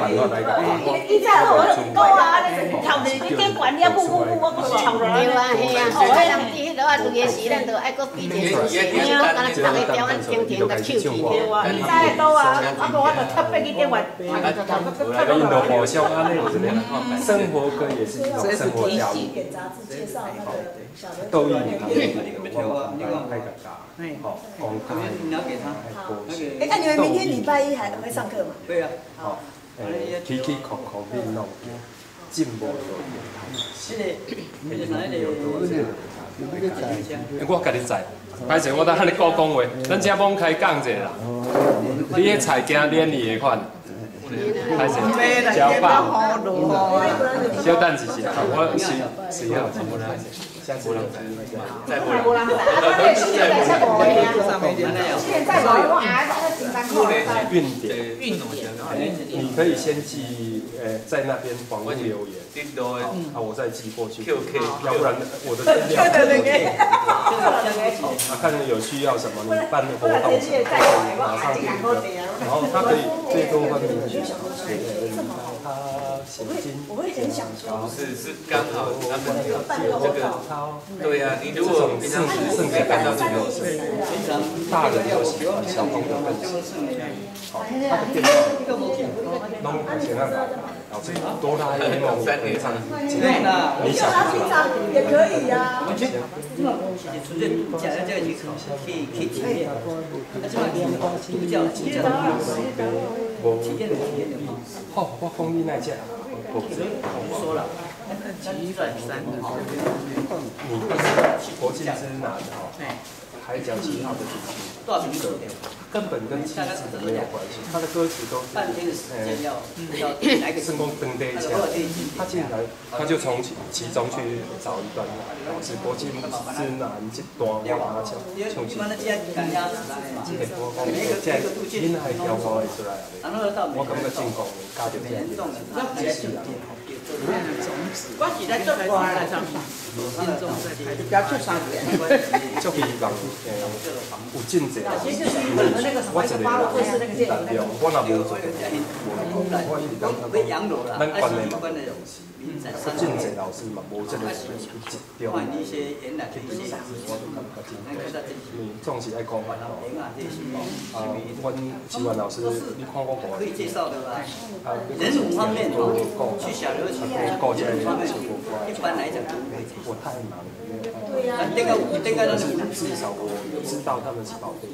伊早我高啊，头一你顶悬了，舞舞舞，我跳落来。对啊，嘿啊，啊人伫彼落啊，练的时，咱就爱阁比一个姿势，毋是讲敢若逐个调按停停共唱去。对啊，伊早的倒啊，啊无我就特别去顶悬。因就互相按呢有一个生活歌也是一种生活教育。逗益我嘛爱共教，吼，讲教。哎，那你们明天礼拜一还会上课吗？对啊。吼，起起哭哭面弄，进步就这个，我家己载，歹势我当遐咧顾讲话，咱遮罔开讲者啦。你彼菜惊连你的款，歹势，食饱。小等一下，我是是要下次无人再无人在，啊，他这现在才无的啊，现在无，我啊，真艰苦。运点，运点，你可以先寄，在那边网络留言，啊，我再寄过去，要不然我的资料。啊，看你有需要什么，你办活动什么，马上订个，然后他可以最多分明确，他现金。我会很想说，不是，是刚好他们这个，对呀，你如果平常是没看到这个，大人都喜欢，小朋友更喜欢。好，他的电话拢先啊，老师哆啦 A 梦非常你想也可以呀。这纯粹度假，这个去体验，啊，这嘛度假度假体验体验的嘛。好，我讲你哪只？不说了。你国际之南哈，海角七号的主题，根本跟亲子没有关系，他的歌词都是半天的时间要来个成功登台前，他进来他就从其中去找一段，是国际之南这段我把它唱唱起。我讲这囡仔会跳舞会出来啊！我感觉进攻教着这个，这是啊。我是来做歌啦，不要出三遍。足希望有真济老师，我一个人力量，我若无做，我一直感觉讲，咱关的嘛无重视，真济老师嘛无这个集中去对我就感觉真，你总是爱讲啊，阮志愿老师，你看我可以介绍的啦。人种方面哦，去小琉球，一般来讲都不会。我太忙了。对呀。那个那个，至少我知道他们是宝贝。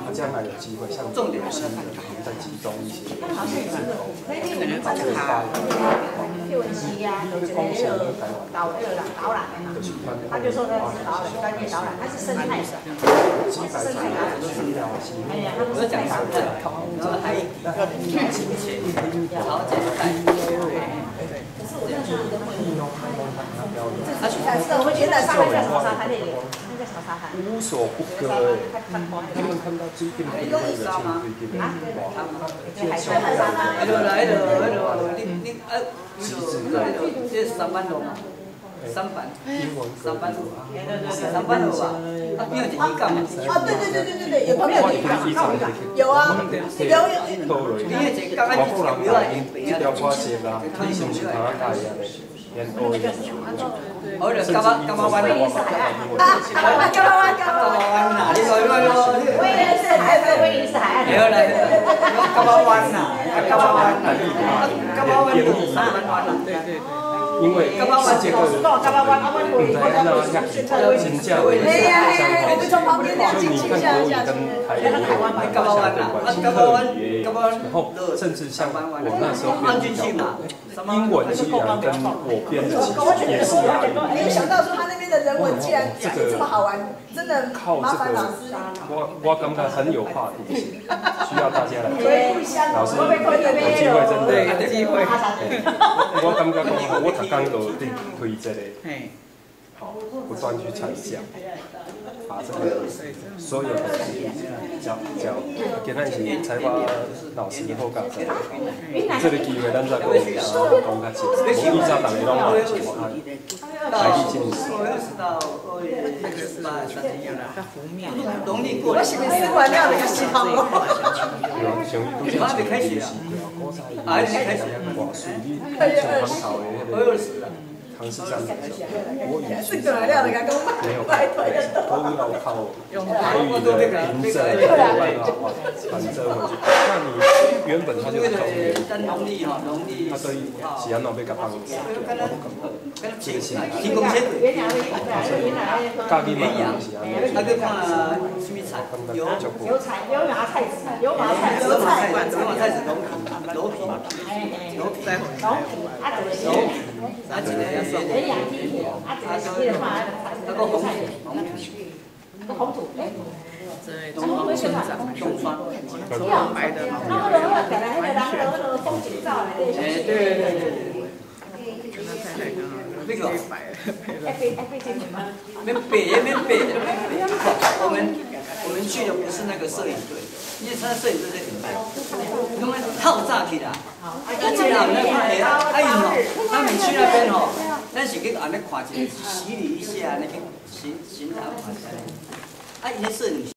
他将来有机会，像有新的，再集中一些。谢啊，有一个导那个导览的嘛，他就说他是导览，专业导览，他是生态的，他是生态导览。哎呀，他们是讲生态，然后还要金钱，然后再带。可是我那时候的会，这是我们觉得沙滩叫什么沙滩那里？那叫什么沙滩？无所不歌哎，他们看到最近那个唱最近的，哇，海滩沙滩。来来来，你你啊，这三班路嘛，三班，三班路，三班路啊，啊边有一个港嘛。哦，对对对对对对，有旁边有渔港，有啊，有有。你那一港啊，外国人来，这条歌词啦，你是毋是通啊教伊安尼？哦，就干嘛干嘛湾啊，干嘛湾，干嘛湾呐！你说你说，威尼斯海岸，威尼斯海岸。对啦，干嘛湾呐？干嘛湾？干嘛湾？对对对。因为世界各地，唔知安怎遐真正有相同，所以你看国语跟台语也有相对关系，客语也有，然后甚至像我那时候编的英文居然跟我编的其实也是押韵。没有想到说他那边的人文竟然这么好玩，真的麻烦老师。我感觉很有话题性，需要大家来。老师有机会真的，有机会。我感觉讲，我逐工都伫推这个。好，不斷去傳教，把這個所有的教教，今仔是采訪老師好教授，這個機會咱再講講較濟，無以前逐個攏嘛是無愛台語真是。我是毋是吃完了就開始哭咯？像伊拄才像伊是古早伊偌水，你像唐朝的彼個。唐氏三國語其實沒有，都要靠台語的平仄才有辦法反正回去。那你原本他就是中原，他對是按怎欲共放，我感覺這個心態。所以教囡仔嘛是按呢。油菜、油麻菜籽、油麻菜籽、油麻菜籽、螺皮、螺皮、螺皮，啊，就是。营养低铁，啊，这个是迄个嘛，那个菜，个红土，哎，东村长，东川，那个那个本来那个人那个风景照来的。哎，对对对对。那个。免白，免白，我们去的不是那个摄影队，因为他摄影队在等待，因為透早去啦，啊，這人咧看下，啊因吼，他們去那邊吼，咱是去按呢看一下，洗禮一下，那去巡巡查看一下，啊，伊那攝影。